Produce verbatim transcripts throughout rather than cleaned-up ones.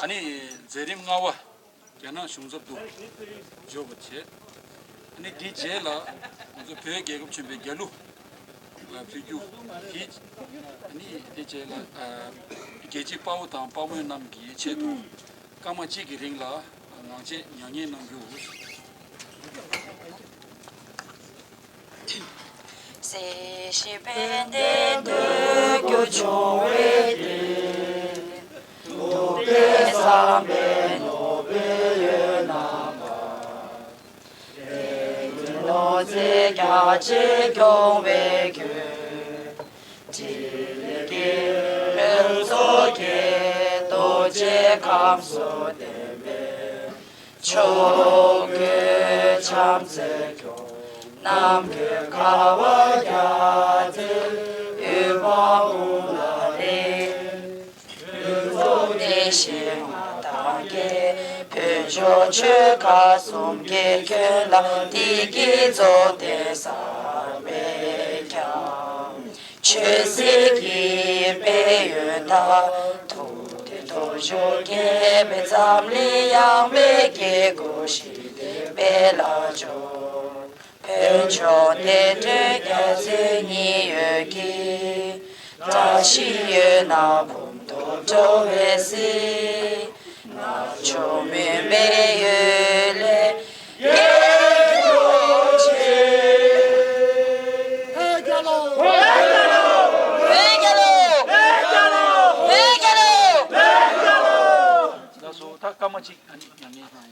ཨ་ནི་མཛད་རིམ་ལྔ་པ་རྒྱ་ནག་གཞུང་ཚབ་ཏུ་འབྱོར་བ་བྱས། ཨ་ནི་འདི་རྗེས་ལ་ང་ཚོ་བོད་རྒྱལ་ཁབ་ཆེན་པོའི་རྒྱལ་གླུ་ཕུལ་རྒྱུ་དེ། ཨ་ནི་དེ་རྗེས་ལ་རྒྱལ་གཅེས་དཔའ་བོ་དང་དཔའ་མོ་རྣམས་ཀྱི་ཆེད་དུ་སྐར་མ་གཅིག་གི་རིང་ལ་ངག་བཅད་མྱ་ངན་གནང་རྒྱུ། སྲིད་ཞིའི་དཔལ་ལྡན་འདོད་དགུ་འབྱུང་བའི་དུས། ཐུབ་པའི་བསམ་པས་ནོར་བུའི་འོད་རྣམ་པ། དེ་ཡི་ནོར་རྫས་རྒྱ་ཆེར་སྐྱོང་བའི་རྒྱུ། ཕྲིན་ལས་ཀྱི་ལྷུན་རྫོགས་ཀྱི་རྡོ་རྗེ་ཁམས་སུ་ལྡན་པའི། ཕྱོགས་ཀུན་བྱམས་བརྩེས་སྐྱོང་། ནམ་མཁའི་ཁ་བ་རྒྱ་མཚོའི་དབུས་པ་ཀུན་ལ་གླིང་། ལྷུན་རྫོགས་བདེ་གཤེགས་མངའ་ཐང་རྒྱས། བོད་ལྗོངས་ཆོལ་ཁ་གསུམ་གྱི་ཁྱོན་ལ། བདེ་སྐྱིད་རྫོགས་ལྡན་གསར་པས་ཀྱང་། ཆོས་སྲིད་ཀྱི་དཔལ་ཡོན་དང་། མཐུན་སྒྲིལ་ཐོབ་བཞུགས་རྒྱས་པའི་འཛམ་གླིང་། ཡངས་པའི་སྐྱེ་དགུའི་ཞི་བདེའི་དཔལ་ལ་འབྱོར། བོད་ལྗོངས་བདེ་དྲོད་རྒྱ་མཚོའི་ཉི་འོད་ཀྱིས། བཀྲ་ཤིས་འོད་སྣང་འབུམ་དུ་འཕྲོ་བའི་གཟིགས། ངང་ཕྱུག་མུན་པའི་གཡུལ་ལས་རྒྱལ་གྱུར་ཅིག་བོད་རྒྱལ་ལོ། བོད་རྒྱལ་ལོ། བོད་རྒྱལ་ལོ། བོད་རྒྱལ་ལོ། ལགས་སོ། ད་སྐར་མ་གཅིག་ཨ་ནི་ཉམས་ལེན་གནང་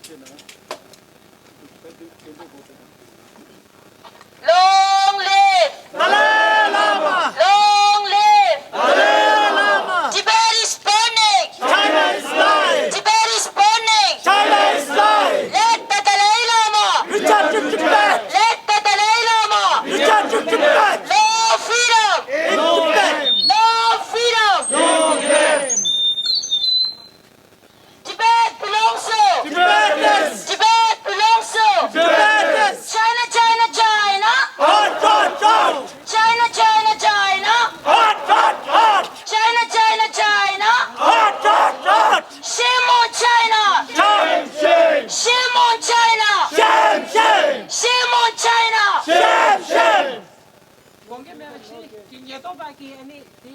ཡིན། Long live! Dalai Lama! Long live! Dalai Lama! Tibet is burning! China is dying! Tibet is burning! China is dying! Let the Dalai Lama! Return to Tibet! Let the Dalai Lama! Return to Tibet! No freedom! In Tibet! No freedom! No freedom! Tibet belongs to Tibetans! Tibet belongs to Tibetans! China, China, China! Out, out, out! China, China, China! Out, out, out! China, China, China! Out, out, out! Shame on China! Shame, shame! Shame on China! Shame, shame! Shame on China! Shame, shame! དགོངས་འགལ་མེད་པ་ཞིག་གི་ཉེན་རྟོག་པ་གིས་ཨ་ནི་དེ་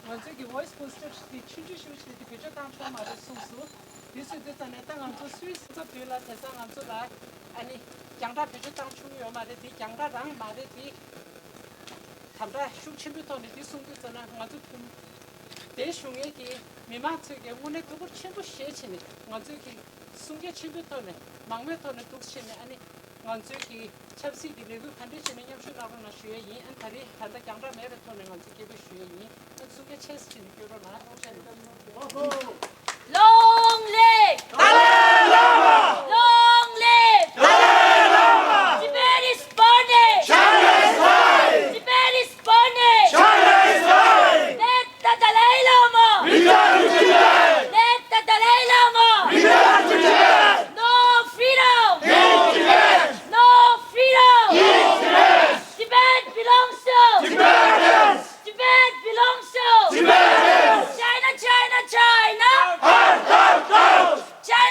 ང་ཚོའི་གི་voice poster་དེ་ཆུང་ཆུང་ཞིག་བྱས་ཏེ་བེད་སྤྱོད་བཏང་ཆོག་མ་རེད་གསུངས་སོང་། དེ་སུས་དེ་ཙམ་ནས་ད་ང་ཚོ་སུའི་སེམས་འཚབ་དུས་ལ་དེང་སང་ང་ཚོ་ལ་ཨ་ནི་རྒྱང་བསྒྲགས་བེད་སྤྱོད་བཏང་ཆོག་ཡོད་མ་རེད། དེ་རྒྱང་བསྒྲགས་རང་མ་རེད། དེ་དམ་དྲག་ཤུགས་ཆེན་པོའི་ཐོག་ནས་དེ་གསུང་དུས་ཙམ་ན་ང་ཚོ་བུ་དེ་བཞུགས་མཁན་གྱི་མི་མང་ཚོས་ཀྱི་དངོས་གནས་སྡུག་པོ་ཆེན་པོ་བཤད་བྱས་ནས་ང་ཚོས་ཀྱི་གསུང་སྐད་ཆེན་པོའི་ཐོག་ནས་མང་མོས་ཐོག་ནས་འདུག་བྱས་ནས་ཨ་ནི་ང་ཚོས་ཀྱི་ཆབ་སྲིད་ཀྱི་ལས་འགུལ་ག་འདྲས་བྱས་ནས་མཉམ་ཞུགས་གནང་རོགས་གནང་ཞུ་ཡས་ཡིན། ཨ་ད་རེས་ད་ལྟ་རྒྱང་བསྒྲགས་མེད་པའི་ཐོག་ནས་ང་ཚོས་སྐད་འབོད་ཞུ་ཡས་ཡིན། ཨ་གསུང་སྐད་ཆེ་ཙམ་བྱས་ནས་སྐྱོན་རོགས་གནང་། ཐུགས་རྗེ་གནང་། Long live! Dalai Lama! Long live! Dalai Lama! Tibet is burning! China is dying! Tibet is burning! China is dying! Let the Dalai Lama! Return to Tibet! Let the Dalai Lama! Return to Tibet! No freedom! In Tibet! No freedom! In Tibet! Tibet belongs to Tibetans! Tibet belongs to Tibetans! China, China, China! Out, out, out! China!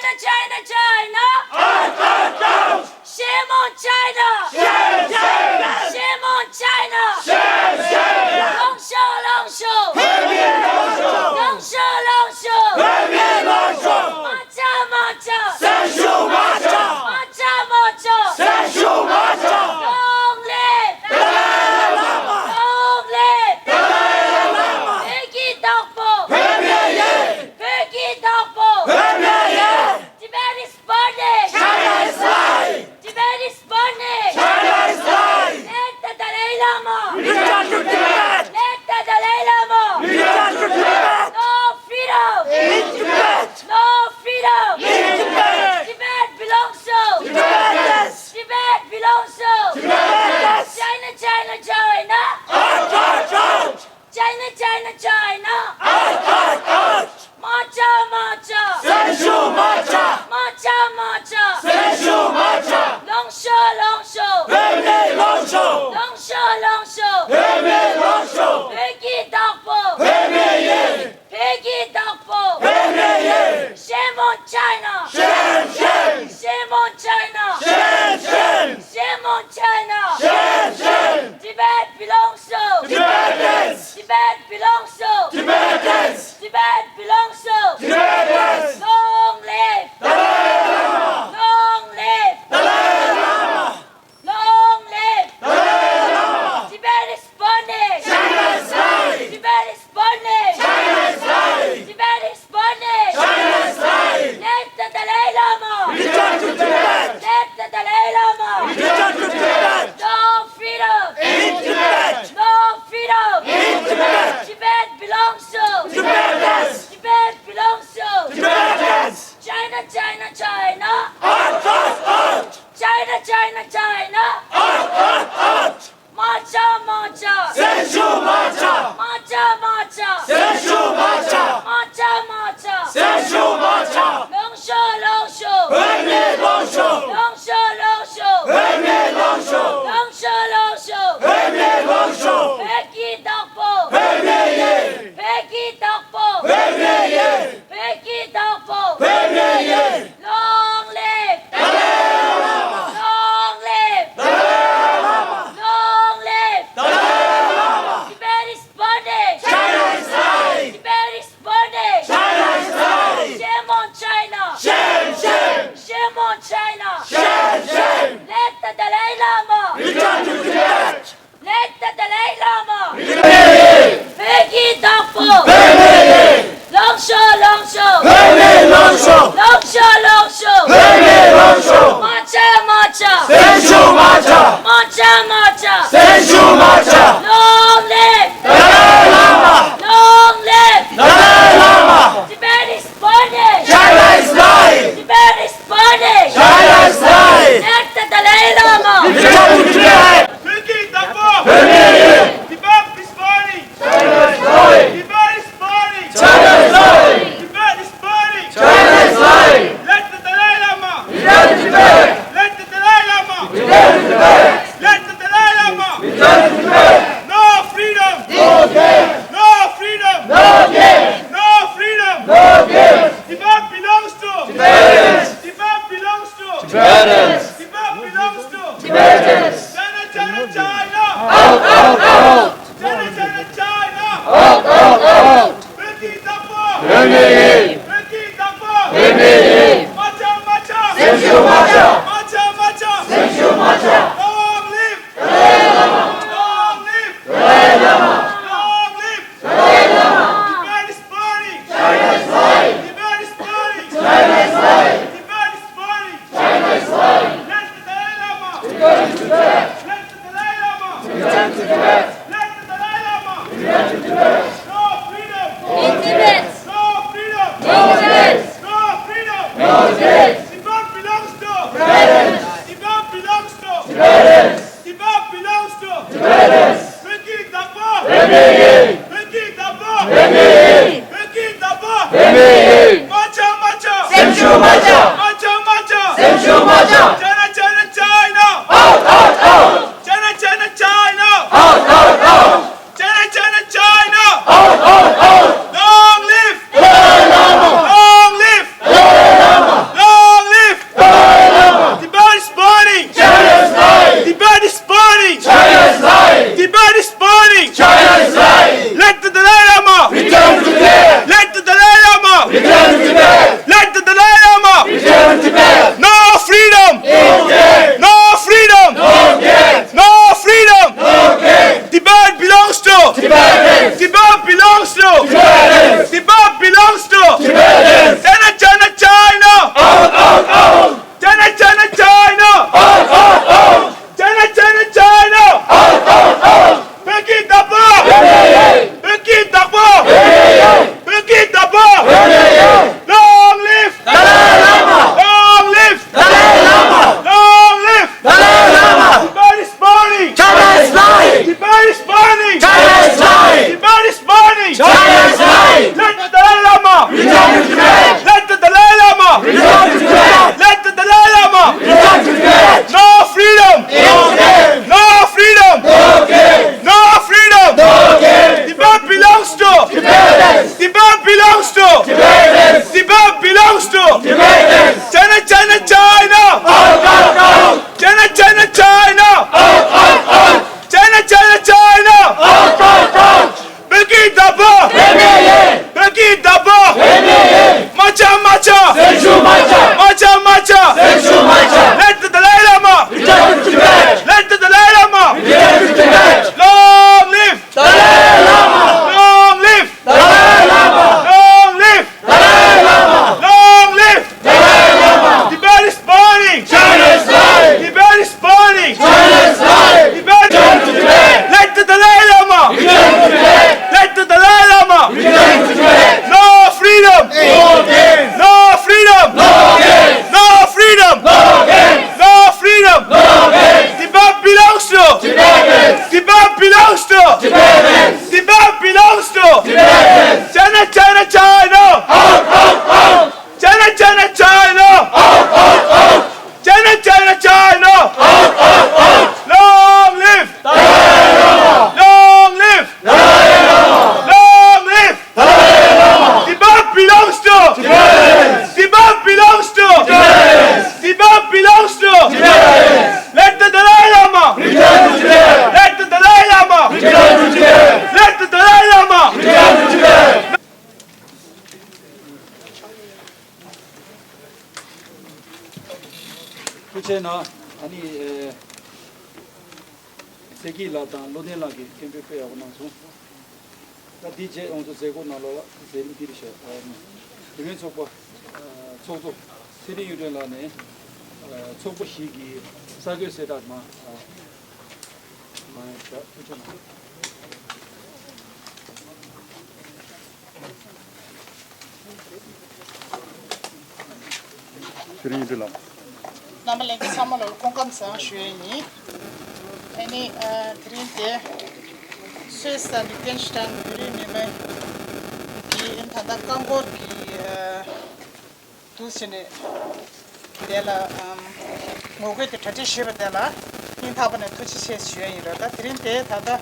China! Shame, shame! Shame on China! Shame, shame! Shame on China! Shame, shame! Tibet belongs to Tibetans! Tibet belongs to Tibetans! Tibet belongs to Tibetans! Long live Dalai Lama! Long live Dalai Lama! Long live Dalai Lama! Tibet is burning! China is lying! Tibet is burning! China is lying! Tibet is burning! China is lying! Let the Dalai Lama! Return to Tibet! Let the Dalai Lama! Return to Tibet! No freedom! In Tibet! No freedom! In Tibet! Tibet belongs to Tibetans! Tibet belongs to Tibetans! China, China, China! Out, out, out! China, China, China! Out, out, out! མ་ཆག་མ་ཆག་སེམས་ཤུགས་མ་ཆག་མ་ཆག་མ་ཆག་སེམས་ཤུགས་མ་ཆག་མ་ཆག་མ་ཆག་སེམས་ཤུགས་མ་ཆག་ལོངས་ཤོག་ལོངས་ཤོག་བོད་མི་ལོངས་ཤོག་ལོངས་ཤོག་ལོངས་ཤོག་བོད་མི་ལོངས་ཤོག་ལོངས་ཤོག་ལོངས་ཤོག་བོད་མི་ལོངས་ཤོག་བོད་ཀྱི་བདག་པོ། བོད་མི་ཡིན། བོད་ཀྱི་བདག་པོ། བོད་མི་ཡིན། བོད་ཀྱི་བདག་པོ། བོད་མི་ཡིན། Long live! Dalai Lama! Long live! Dalai Lama! Long live! Dalai Lama! Tibet is burning! China is lying! Tibet is burning! China is lying! Shame on China! Shame, shame! Shame on China! Shame, shame! Let the Dalai Lama! Return to Tibet! Let the Dalai Lama! བོད་ཀྱི་བདག་པོ། ལོངས་ཤོག་ལོངས་ཤོག་ལོངས་ཤོག་ལོངས་ཤོག་མ་ཆག་མ་ཆག་སེམས་ཤུགས་མ་ཆག་མ་ཆག་མ་ཆག་སེམས་ཤུགས་མ་ཆག Long live! Dalai Lama! Long live! Dalai Lama! Tibet is burning! China is lying! Tibet is burning! China is lying! Let the Dalai Lama! Return to Tibet! Tibet is burning! China is lying! Tibet is burning! China is lying! Tibet is burning! China is lying! Let the Dalai Lama! Return to Tibet! Let the Dalai Lama! Return to Tibet! Let the Dalai Lama! Return to Tibet! No freedom! No death! No freedom! No death! No freedom! No death! Tibet belongs to Tibetans! Tibet belongs to Tibetans! Tibet belongs to Tibetans! China, China, China! Out, out, out! China, China, China! Out, out, out! བོད་ཀྱི་བདག་པོ། བོད་མི་ཡིན། བོད་ཀྱི་བདག་པོ། བོད་མི་ཡིན། མ་ཆག་མ་ཆག་སེམས་ཤུགས་མ་ཆག་མ་ཆག་མ་ཆག་སེམས་ཤུགས་མ་ཆག Long live! Long live! Long live! Tibet is burning! China is lying! Tibet is burning! China is lying! Tibet is burning! China is lying! Let the Dalai Lama! Return to Tibet! Let the Dalai Lama! Return to Tibet! Let the Dalai Lama! Return to Tibet! No freedom! In Tibet! No freedom! No Tibet! No freedom! No Tibet! Tibet belongs to Tibetans! Tibet belongs to Tibetans! Tibet belongs to Tibetans! བོད་ཀྱི་བདག་པོ། བོད་མི་ཡིན། བོད་ཀྱི་བདག་པོ། བོད་མི་ཡིན། བོད་ཀྱི་བདག་པོ། བོད་མི་ཡིན། མ་ཆག་མ་ཆག་སེམས་ཤུགས་མ་ཆག་མ་ཆག་མ་ཆག་སེམས་ཤུགས་མ་ཆག China, China, China! Out, out, out! China, China, China! Out, out, out! China, China, China! Out, out, out! Long live! Dalai Lama! Long live! Dalai Lama! Long live! Dalai Lama! Tibet is burning! China is lying! Tibet is burning! China is lying! Tibet is burning! China is lying! Let the Dalai Lama! Return to Tibet! Let the Dalai Lama! Return to Tibet! Let the Dalai Lama! Return to Tibet! No freedom! In Tibet belongs to Tibet belongs to Let the Dalai Lama Let the Dalai Lama Let the Dalai Lama ཐུགས་རྗེ་གནང་། ཨ་ནི་ཨེ། ཚེ་སྐྱིད་ལགས་དང་བློ་ལྡན་ལགས་ཀྱིས་སྐད་འབོད་དཔེ་ཡག་པོ་གནང་སོང་། ད་འདི་རྗེས་ང་ཚོ་མཛད་སྒོ་ནང་ལོགས་ལ་མཛད་རིམ་འདི་རེད་ཤག་བུད་མེད་ཚོགས་པ་ཚོགས་གཙོ་ཚེ་རིང་གཡུ་སྒྲོན་ལགས་ནས་ཚོགས་པ་བཞི་གི་གསར་འགོད་གསལ་བསྒྲགས་མ་མ་ཐུགས་རྗེ་གནང་། ཚེ་རིང་གཡུ་སྒྲོན་ལགས། རྣམ་པ་ལྷན་རྒྱས་ཚང་མ་ལ་སྐུ་ཁམས་བཟང་ཞུ་ཡས་ཡིན། ཨ་ནི་ཨ། དེ་རིང་དེ་སུད་སི་དང་ལིག་ཏེན་ཤི་ཏན་བོད་རིགས་མི་མང་གི་ཨིན་ད་ལྟ་བཀའ་འཁོར་གྱི་ཨ། འདུག་ཟེར་ནས་དེ་ལ་ཨམ། ངོ་རྒོལ་དེ་གྲ་སྒྲིག་ཞུས་པ་དེ་ལ་སྙིང་ཐག་པ་ནས་ཐུགས་རྗེ་ཆེ་ཞུ་ཡས་ཡིན་ར། ད་དེ་རིང་དེ་ད་ལྟ་ཨ།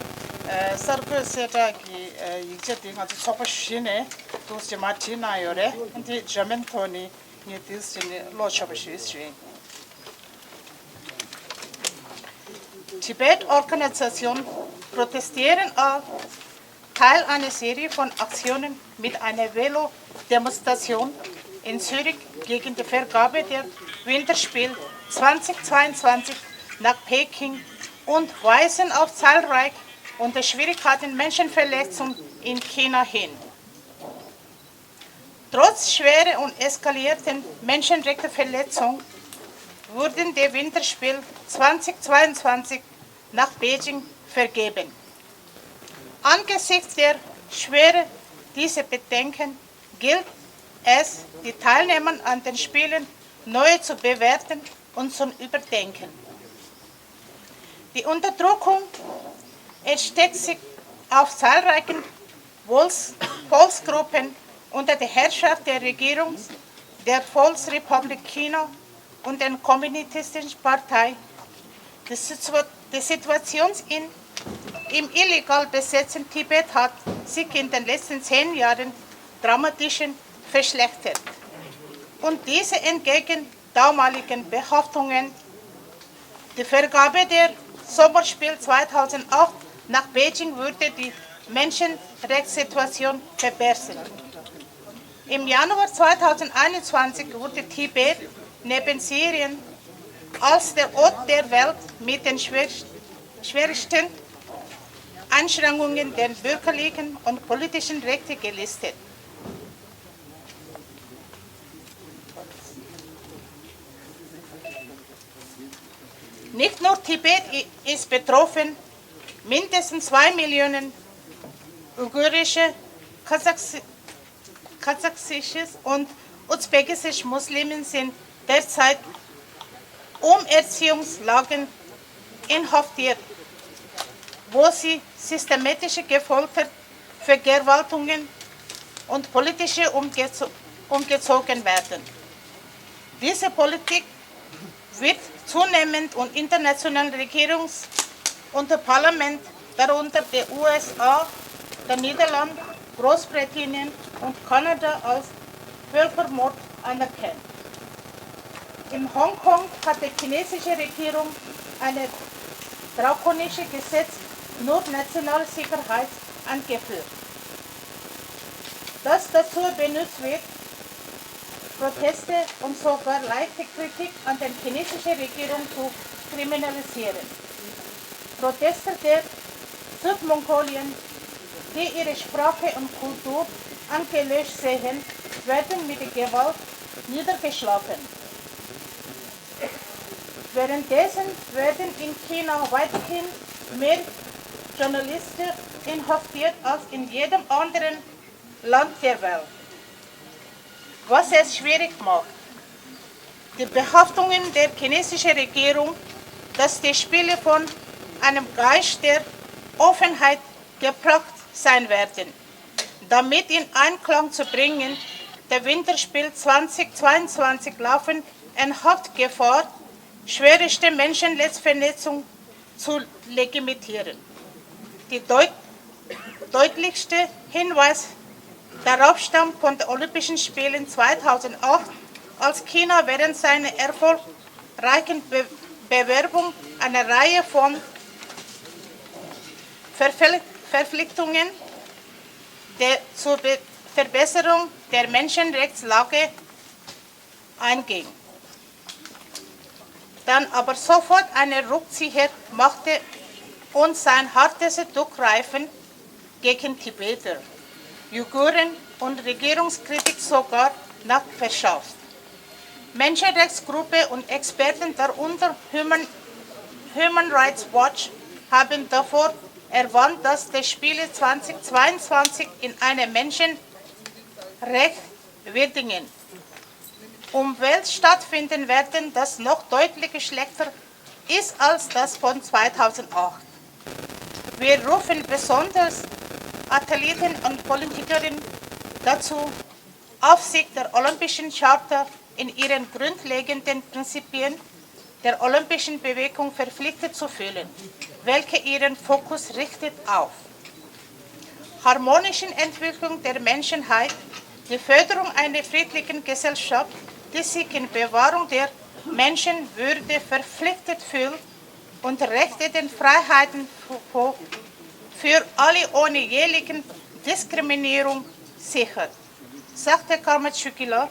གསར་འགོད་གསལ་བསྒྲགས་ཀྱི་ཨ། ཡིག་ཆ་དེ་ང་ཚོ་ཚོགས་པ་བཞི་ནས་འདུག་ཟེར་མར་བྲིས་གནང་ཡོད་རེད། དེ་འཇར་མན་ཐོག་ནས་ངས་འདུག་ཟེར་ནས་ཀློག་ཆོག་པ་ཞུས་ཞུ་ཡས་ཡིན། Tibet-Organisation protestieren als Teil einer Serie von Aktionen mit einer Velo-Demonstration in Zürich gegen die Vergabe der Winterspiele zweitausendzweiundzwanzig nach Peking und weisen auf zahlreiche und Schwierigkeiten Menschenverletzungen in China hin. Trotz schwerer und eskalierten Menschenrechtsverletzungen wurden die Winterspiele zweitausendzweiundzwanzig nach Peking vergeben. Angesichts der Schwere dieser Bedenken gilt es, die Teilnahme an den Spielen neu zu bewerten und zu überdenken. Die Unterdrückung erstreckt sich auf zahlreichen Volks-, Volksgruppen unter der Herrschaft der Regierung der Volksrepublik China und der Kommunistischen Partei. Die Situa-, die Situation in, im illegal besetzten Tibet hat sich in den letzten zehn Jahren dramatisch verschlechtert. Und diese entgegen damaligen Behauptungen. Die Vergabe der Sommerspiele zweitausendacht nach Peking würde die Menschenrechtssituation verbessern. Im Januar zweitausendeinundzwanzig wurde Tibet neben Syrien als der Ort der Welt mit den schwer-, schwersten Einschränkungen der bürgerlichen und politischen Rechte gelistet. Nicht nur Tibet i-, ist betroffen, mindestens zwei Millionen uigurische, kasachs-, kasachische und usbekische Muslime sind derzeit Umerziehungslagern inhaftiert, wo sie systematisch gefoltert, vergewaltigt und politisch umgezo-, umgezogen werden. Diese Politik wird zunehmend von internationalen Regierungen und Parlamenten, darunter der U S A, der Niederlande, Großbritannien und Kanada, als Völkermord anerkennt. In Hongkong hat die chinesische Regierung ein drakonisches Gesetz zur nationalen Sicherheit eingeführt, das dazu benutzt wird, Proteste und sogar leichte Kritik an der chinesischen Regierung zu kriminalisieren. Protestler der Südmongolien, die ihre Sprache und Kultur ausgelöscht sehen, werden mit Gewalt niedergeschlagen. Währenddessen werden in China weiterhin mehr Journalisten inhaftiert als in jedem anderen Land der Welt, was es schwierig macht, die Behauptungen der chinesischen Regierung, dass die Spiele von einem Geist der Offenheit geprägt sein werden, damit in Einklang zu bringen. Der Winterspiel zweitausendzweiundzwanzig laufen in Hauptgefahr, schwerste Menschenrechtsverletzung zu legitimieren. Die deut-, deutlichste Hinweis Darauf stammt von den Olympischen Spielen zweitausendacht, als China während seiner erfolgreichen Be Bewerbung eine Reihe von Verfel Verpflichtungen der, zur Be Verbesserung der Menschenrechtslage einging, dann aber sofort einen Rückzieher machte und sein hartes Durchgreifen gegen Tibeter, Uiguren und Regierungskritik sogar noch verschärfte. Menschenrechtsgruppen und Experten, darunter Human, Human Rights Watch, haben davor gewarnt, dass die Spiele zweitausendzweiundzwanzig in einem menschenrechtswidrigen Umfeld stattfinden werden, das noch deutlich schlechter ist als das von zweitausendacht. Wir rufen besonders Athleten und Politikerinnen dazu auf, sich der Olympischen Charta in ihren grundlegenden Prinzipien der olympischen Bewegung verpflichtet zu fühlen, welche ihren Fokus richtet auf harmonischen Entwicklung der Menschheit, die Förderung einer friedlichen Gesellschaft, die sich in Bewahrung der Menschenwürde verpflichtet fühlt und Rechte den Freiheiten für alle ohne jegliche Diskriminierung sichert, sagte Karma Chukila,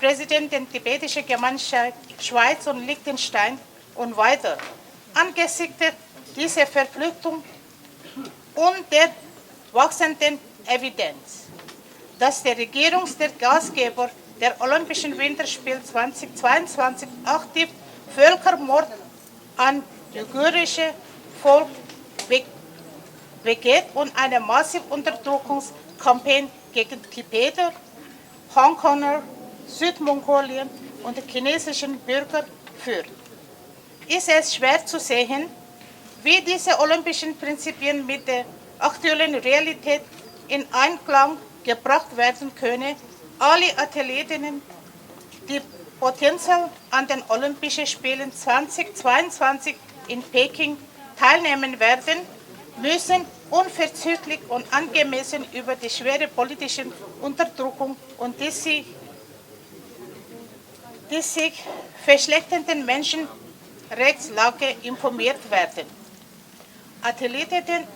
Präsident der tibetischen Gemeinschaft Schweiz und Liechtenstein, und weiter. Angesichts dieser Verpflichtung und der wachsenden Evidenz, dass die Regierung der Gastgeber der Olympischen Winterspiele zweitausendzweiundzwanzig aktiv Völkermord an uigurische Volk be begeht und eine massive Unterdrückungskampagne gegen Tibeter, Hongkonger, Südmongolien und chinesischen Bürger führt, ist es schwer zu sehen, wie diese olympischen Prinzipien mit der aktuellen Realität in Einklang gebracht werden können. Alle Athletinnen, die potenziell an den Olympischen Spielen zweitausendzweiundzwanzig in Peking teilnehmen werden, müssen unverzüglich und angemessen über die schwere politische Unterdrückung und die sich, die sich verschlechternde Menschenrechtslage informiert werden. Athletinnen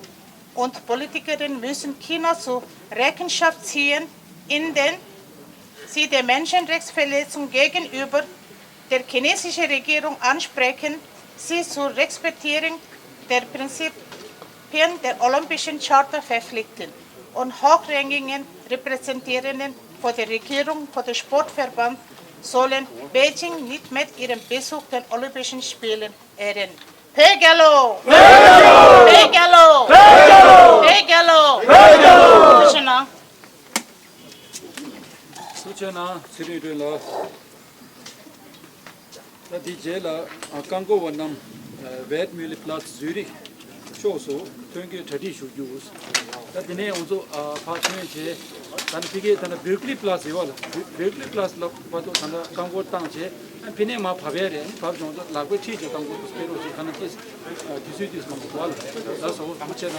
und Politikerinnen müssen China zur Rechenschaft ziehen, indem sie die Menschenrechtsverletzung gegenüber der chinesischen Regierung ansprechen, sie zur Respektierung der Prinzipien der Olympischen Charta verpflichten und hochrangigen Repräsentierenden von der Regierung, von der Sportverband sollen Beijing nicht mit ihrem Besuch den Olympischen Spielen ehren. བོད་རྒྱལ་ལོ། བོད་རྒྱལ་ལོ། བོད་རྒྱལ་ལོ། བོད་རྒྱལ་ལོ། བོད་རྒྱལ་ལོ། བོད་རྒྱལ་ལོ། ཐུགས་རྗེ་གནང་། ཐུགས་རྗེ་གནང་། ཚེ་རིང་སྒྲོན་ལགས། ད་དེ་རྗེས་ལ་རྐང་འཁོར་བ་རྣམས་ཝེད་མུ་ལི་པ་ལཱ་ཛུ་རིག་ཕྱོགས་སུ་ཐོན་སྐྱོད་གྲ་སྒྲིག་ཞུ་རྒྱུ། ད་དེ་ནས་ང་ཚོ་ཕར་ཐོན་བྱས། ད་ནི་ཕ་གིར་ད་ནི་བེར་ཀ་ལི་པ་ལཱ་ཟེར་བ་ལ། བེར་ཀ་ལི་པ་ལཱ་ལ་བར་དུ་ད་ནི་རྐང་འཁོར་བཏང་བྱས། ཕ་ནས་མར་བབས་ཡས་རེད། བབས་བྱུང་ཚོ་ལག་པས་ཁྲིད་བྱས་རྐང་འཁོར་དུ་སྤེལ་རོགས་བྱས། ད་ནི་དེ་དུས་ཚོད་དུས་མང་པོ་བ་ལ་ད་སོ་བུ་ཆེ་ན།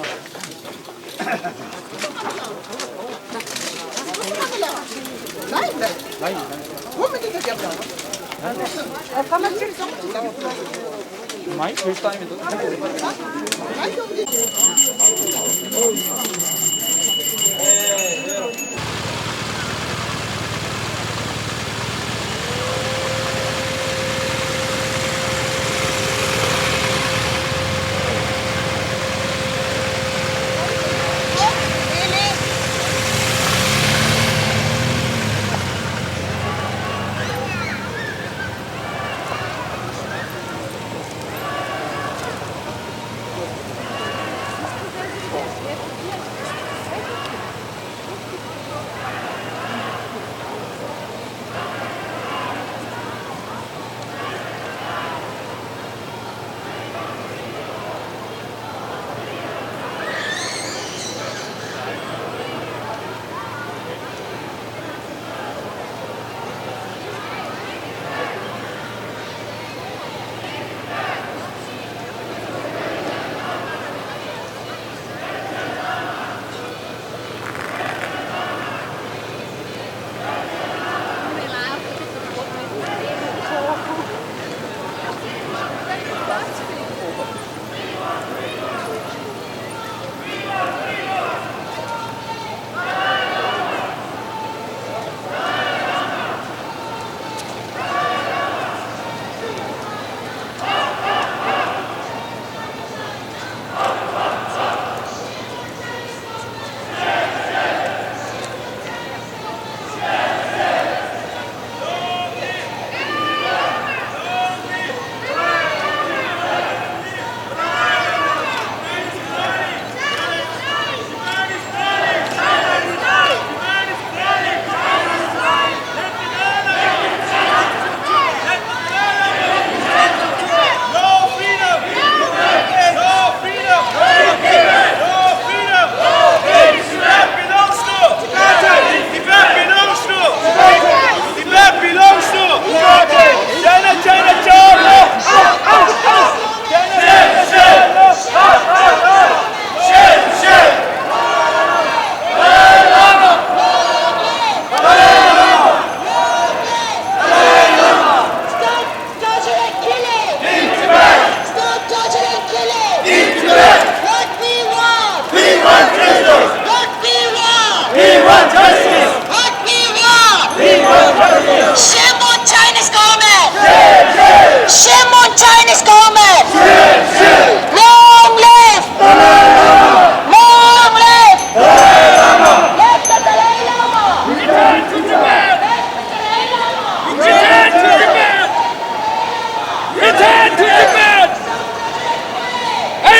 My first time in the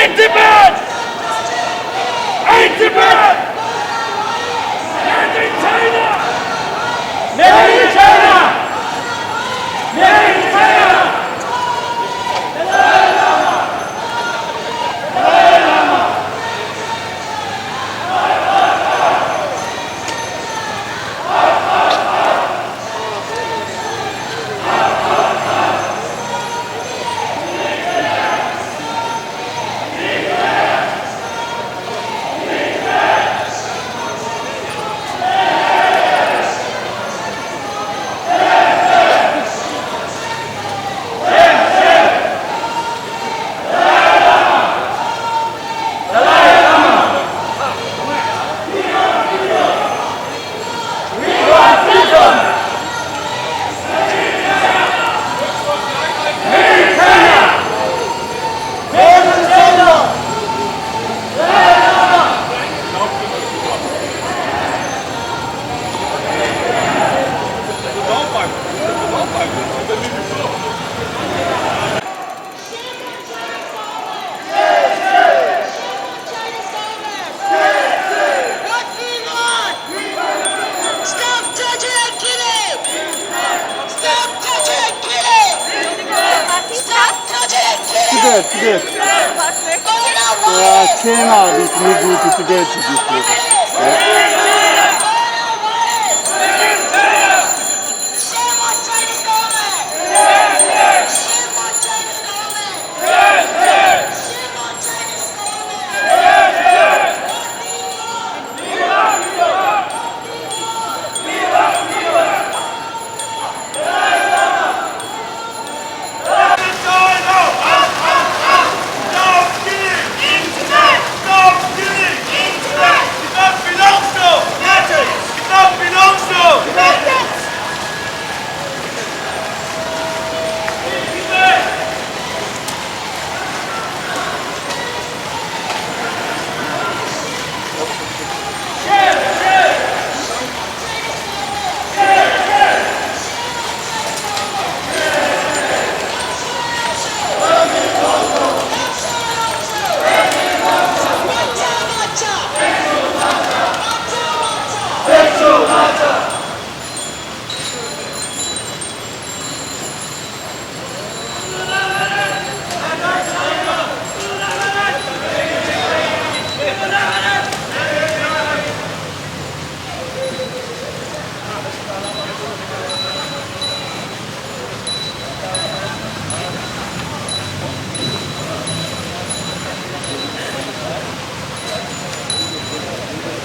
Ain't Tibet! Ain't Tibet! Made in China! Made in China! Made in China! Stop torture and killing! Stop torture and killing! Stop torture and killing! Tibet, Tibet. Coronavirus! China is moving to Tibet to this level. Shame on Chinese government! Shame on Chinese government! Shame on Chinese government!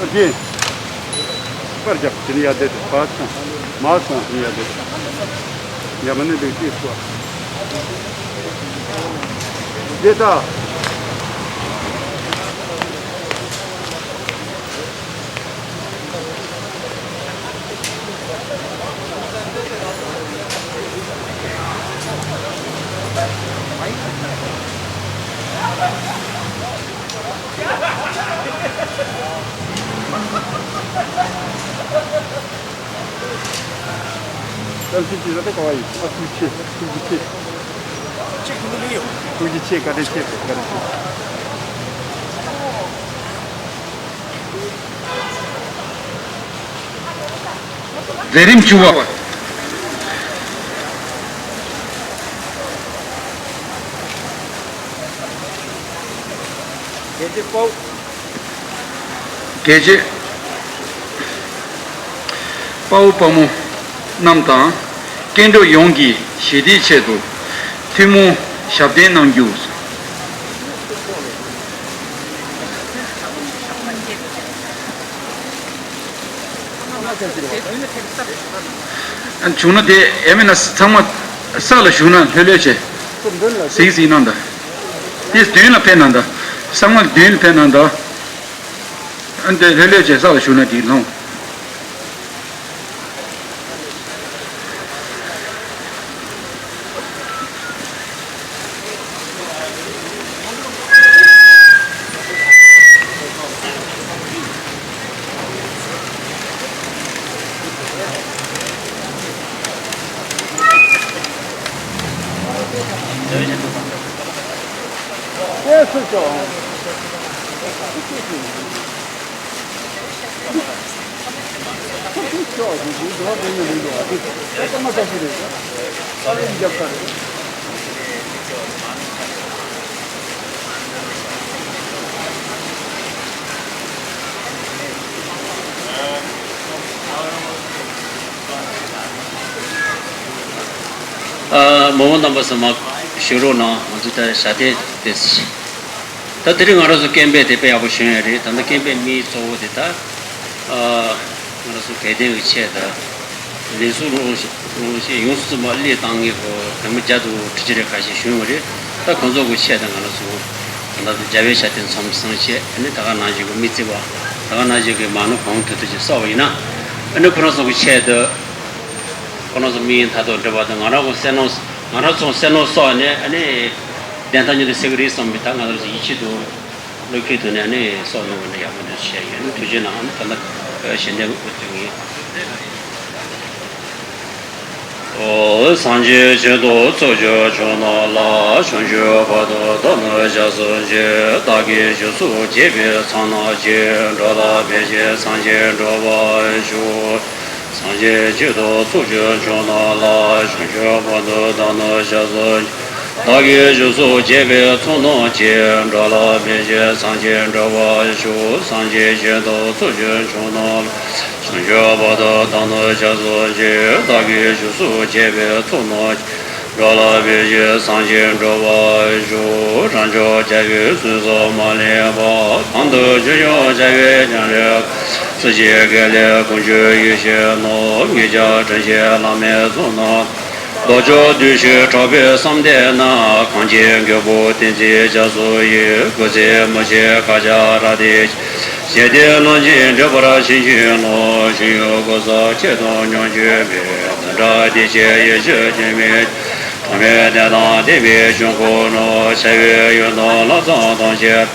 ཨ་ཅེ། པར་རྒྱབ་དེ་ནི་ཡ་དེ་དེ་པར་སོང་མ་སོང་དེ་ནི་ཡ་དེ་དེ་ཡ་མ་ནི་ལུག་ཅེས་སོ། རྒྱལ་དར། ཀམ་ཆི་ཆི་ར་ཏེ་ཀ་བ་ཡི་ཨ་ཐུགས་ཆེ་ཐུགས་རྗེ་ཆེ། ཐུགས་རྗེ་ཆེ། བཀའ་དྲིན་ཆེ་བཀའ་དྲིན་ཆེ། མཛད་རིམ་བཅུ་པ། རྒྱལ་གཅེས་དཔའ་བོ། རྒྱལ་གཅེས་དཔའ་བོ་དཔའ་མོ་རྣམས་དང་སྐྱེ་འགྲོ་ཡོངས་ཀྱི་ཞི་བདེའི་ཆེད་དུ་ཐུན་མོང་ཞབས་བརྟན་གནང་རྒྱུ། བྱུང་ན་དེ་ཨེ་མེད་ན་ཚང་མ་ས་ལ་བཞུགས་ན་ལྷོད་ལྷོད་བྱས། གཟིགས་གཟིགས་གནང་དང་། དེ་མདུན་ལ་ཕེབས་གནང་དང་། ཚང་མ་མདུན་ལ་ཕེབས་གནང་དང་། ཨ་འདི་ལྷོད་ལྷོད་བྱས་ས་ལ་བཞུགས་ན་དེ་ལོང་། ཨ། མི་མང་རྣམ་པ་ཚང་མ་བཞུགས་རོགས་གནང་། ང་ཚོ་ད་ཞབས་བརྟན་དེ། ད་དེ་རིང་ང་རང་ཚོ་སྐད་འབོད་དེ་དཔེ་ཡག་པོ་བྱུང་ཡོད་རེད། ད་ལྟ་སྐད་འབོད་མིའི་གཙོ་བོ་དེ་ད། ཨ། ང་རང་ཚོ་དགའ་ལྡན་གྱི་ཆེད་དུ་ལས་ཟུར་རླུང་རླུང་ཆེན་ཡོངས་སུ་རྫོགས་པ་སླེབས་བཏང་མཁན་གྱི་བོད་མི་བརྒྱ་དང་དྲུག་ཅུ་རེ་ཁ་ཤས་བྱུང་ཡོད་རེད། ད་ཁོང་ཚོ་གི་ཆེད་དུ་ང་རང་ཚོ་ད་ལྟ་རྒྱལ་བའི་ཞབས་བརྟན་ཚོགས་མི་སངས་རྒྱས། ཨ་ནི་ད་ག་ནང་བཞིན་གྱི་མི་རྩིས་པ། ད་ག་ནང་བཞིན་གྱི་མ་ཎི་གང་ཐུབ་ཐུབ་ཅིག་གསོག་པ་ཡིན་ན། ཨ་ནི་ཁོ་རང་ཚོ་གི་ཆེད་དུ། ཁོ་རང་ཚོ་མིའི་མཐའ་དང་འབྲེལ་བ་དང་། ང་རང་ཚོ་བསམ་མནོ། ང་རང་ཚོ་བསམ་མནོ་གསོག་ནས། ཨ་ནི་བདེན་མཐའ་མཉམ་དུ་གསལ་གྱི་རེད་བསམ་པའི། ད་ང་རང་ཚོ་ཡིད་ཆེས་དང་བློ་འཁེལ་ཐོག་ནས། ཨ་ནི་གསོག་གནང་བ་འདི་ཡག་པོ་འདུག་བཤད་ཡོད། ཨ་ནི་ཐུགས་རྗེ་གནང་། ཨ་ནི་ད་ལྟ་ཞལ་འདེབས་འོ་དེ་ངས། ཨོ། སངས་རྒྱས་ཆོས་དང་ཚོགས་ཀྱི་མཆོག་རྣམས་ལ། བྱང་ཆུབ་བར་དུ་བདག་ནི་ཕྱག་འཚལ་ལོ། བདག་གིས་སྦྱིན་སོགས་བགྱིས་པའི་ཚོགས་རྣམས་ཀྱིས། འགྲོ་ལ་ཕན་ཕྱིར་སངས་རྒྱས་འགྲུབ་པར་ཤོག། སངས་རྒྱས་ཆོས་དང་ཚོགས་ཀྱི་མཆོག་རྣམས་ལ། བྱང་ཆུབ་བར་དུ་བདག་ནི་ཕྱག་འཚལ་ལོ། བདག་གིས་སྦྱིན་སོགས་བགྱིས་པའི་ཚོགས་རྣམས་ཀྱིས། འགྲོ་ལ་ཕན་ཕྱིར་སངས་རྒྱས་འགྲུབ་པར་ཤོག། སངས་རྒྱས་ཆོས་དང་ཚོགས་ཀྱི་མཆོག་རྣམས་ལ། བྱང་ཆུབ་བར་དུ་བདག་ནི་ཕྱག་འཚལ་ལོ། བདག་གིས་སྦྱིན་སོགས་བགྱིས་པའི་ཚོགས་རྣམས་ཀྱིས། འགྲོ་ལ་ཕན་ཕྱིར་སངས་རྒྱས་འགྲུབ་པར་ཤོག། རབ་འབྱམས་རྒྱལ་པོའི་གསུང་གསུམ་མ་ལུས་པ། གང་འདུལ་ཆོས་སྐྱོང་རྒྱལ་བའི་ཞབས་ལ་བསྐོར། སྲིད་ཞིའི་དཀའ་ལས་ཀུན་གྱིས་ཡིད་བཞིན་ནོར། ངེས་ཀྱང་དྲན་ཤེས་བླ་མའི་གསུང་རྣམས། བདག་ཀྱང་བདུད་བཞི་ཕྲག་པའི་གསུམ་སྟོན་ན། གངས་ཅན་མགོན་པོ་བསྟན་འཛིན་རྒྱ་མཚོ་ཡི། སྐུ་ཚེ་མི་ཤིགས་བསྐལ་བརྒྱར་བརྟན་ཅིང་། བཞེད་དོན་ལྷུན་གྱིས་འགྲུབ་པར་བྱིན་གྱིས་རློབས། ཞིང་ཡོད་གོ་ས་ཁྱེད་དང་མཉམ་བཞུགས་པའི། བདུན་ཕྲག་བདེ་ཆེན་ཡིད་བཞིན་སྐྱོང་མི། ཐོགས་མེད་བདེན་མཐའ་བསྟན་པའི་འབྱུང་ཁུངས་རྣམས། ཕྱག་འོས་ཡོན་དང་ལྷག་བསམ་ཐམས་ཅད།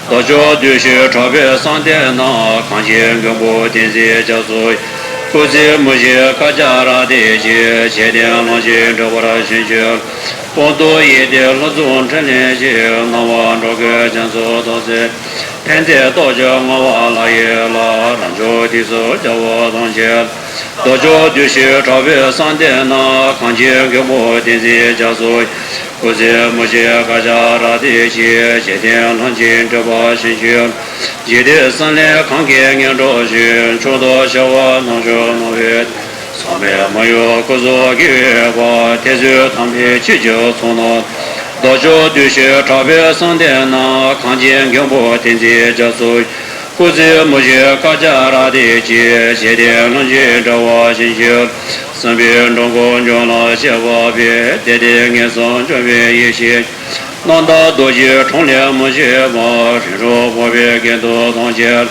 བདག་ཀྱང་བདུད་བཞི་ཕྲག་པའི་གསུམ་སྟོན་ན། གངས་ཅན་མགོན་པོ་བསྟན་འཛིན་རྒྱ་མཚོ་ཡི། སྐུ་ཚེ་མི་ཤིགས་བསྐལ་བརྒྱར་བརྟན་ཅིང་། བཞེད་དོན་ལྷུན་གྱིས་འགྲུབ་པར་བྱིན་གྱིས། དཔལ་དུ་ཡིད་བརྟན་ལྷ་ཚོགས་འཕྲིན་ལས་ཀྱིས། སྣང་བ་འགྲོ་ཀུན་རྒྱ་མཚོ་ཐོགས་སེ། ཕན་མཛད་སྟོབས་ཀྱིས་བསྔོ་བ་ལྷ་ཡི་ལྷ། རབ་འབྱམས་དུས་གསུམ་རྒྱལ་བ་ཐམས་ཅད། བདག་ཀྱང་བདུད་བཞི་ཕྲག་པའི་གསུམ་སྟོན་ན། གངས་ཅན་མགོན་པོ་བསྟན་འཛིན་རྒྱ་མཚོ་ཡི། སྐུ་ཚེ་མི་ཤིགས་བསྐལ་བརྒྱར་བརྟན་ཅིང་། བཞེད་དོན་ལྷུན་གྱིས་འགྲུབ་པར་བྱིན་གྱིས། འཇིག་རྟེན་གསུམ་ལས་གང་གིས་ངེས་འགྲོ་ཞིང་། མཆོག་ཏུ་བྱ་བ་རྣམ་དག་གནང་བའི། ཚོགས་མེད་མི་གཡོ་སྐུ་གཟུགས་དགེ་བའི་བ། དེ་ཚུལ་དམ་པའི་ཆོས་ཀྱི་ཚོགས་རྣམས། བདག་ཀྱང་བདུད་བཞི་ཕྲག་པའི་གསུམ་སྟོན་ན། གངས་ཅན་མགོན་པོ་བསྟན་འཛིན་རྒྱ་མཚོ་ཡི། སྐུ་ཚེ་མི་ཤིགས་བསྐལ་བརྒྱར་བརྟན་ཅིང་། བཞེད་དོན་ལྷུན་གྱིས་འགྲུབ་པར་བྱིན་གྱིས། སྲིད་པའི་འགྲོ་ཀུན་འབྱུང་ལ་སྐྱེ་བ་པའི། དེ་ལྟའི་ངན་སོང་འཇོམས་པའི་ཡེ་ཤེས། རྣམ་དག་རྡོ་རྗེའི་འཕྲིན་ལས་མི་ཤིགས་པ། རིམ་གྲོ་འཕགས་པའི་དགེ་འདུན་ཐམས་ཅད།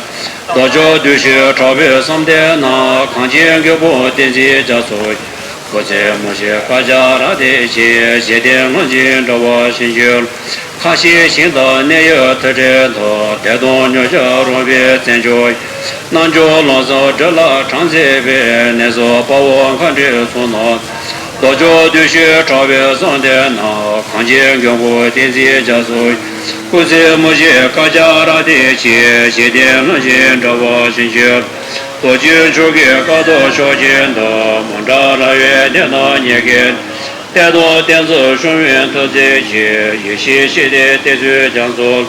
བདག་ཀྱང་བདུད་བཞི་ཕྲག་པའི་གསུམ་སྟོན་ན། གངས་ཅན་མགོན་པོ་བསྟན་འཛིན་རྒྱ་མཚོ་ཡི། སྐུ་ཚེ་མི་ཤིགས་བསྐལ་བརྒྱར་བརྟན་ཅིང་། བཞེད་དོན་ལྷུན་གྱིས་འགྲུབ་པར་བྱིན་གྱིས། ཁ་ཞེ་ཞིང་དང་གནས་ཡུལ་མཐུ་ཕྲན་དུ། དད་དང་མཉམ་བཞག་རོལ་པའི་བརྩོན་འགྲུས། རྣལ་འབྱོར་ལམ་ཟབ་སྒྲུབ་ལ་གྲངས་མཛད་པའི། ནད་མཚོན་དཔའ་བོ་མཁའ་འགྲོའི་ཚོགས་རྣམས། བདག་ཀྱང་བདུད་བཞི་ཕྲག་པའི་གསུམ་སྟོན་ན། གངས་ཅན་མགོན་པོ་བསྟན་འཛིན་རྒྱ་མཚོ་ཡི། སྐུ་ཚེ་མི་ཤིགས་བསྐལ་བརྒྱར་བརྟན་ཅིང་། བཞེད་དོན་ལྷུན་གྱིས་འགྲུབ་པར་བྱིན་གྱིས། རྡོ་རྗེ་འཆང་གི་བཀའ་དང་ཕྱོགས་ཀྱི་མཐུ། མཎྜལ་ར་བའི་གདན་དང་ཉེར་བརྒྱད། གཏེར་དང་གཏེར་མཛོད་ཤོང་བའི་མཐུ་རྩལ་གྱིས། ཡེ་ཤེས་ཤེས་ལྡན་གཏེར་མཛོད་རྒྱ་མཚོ།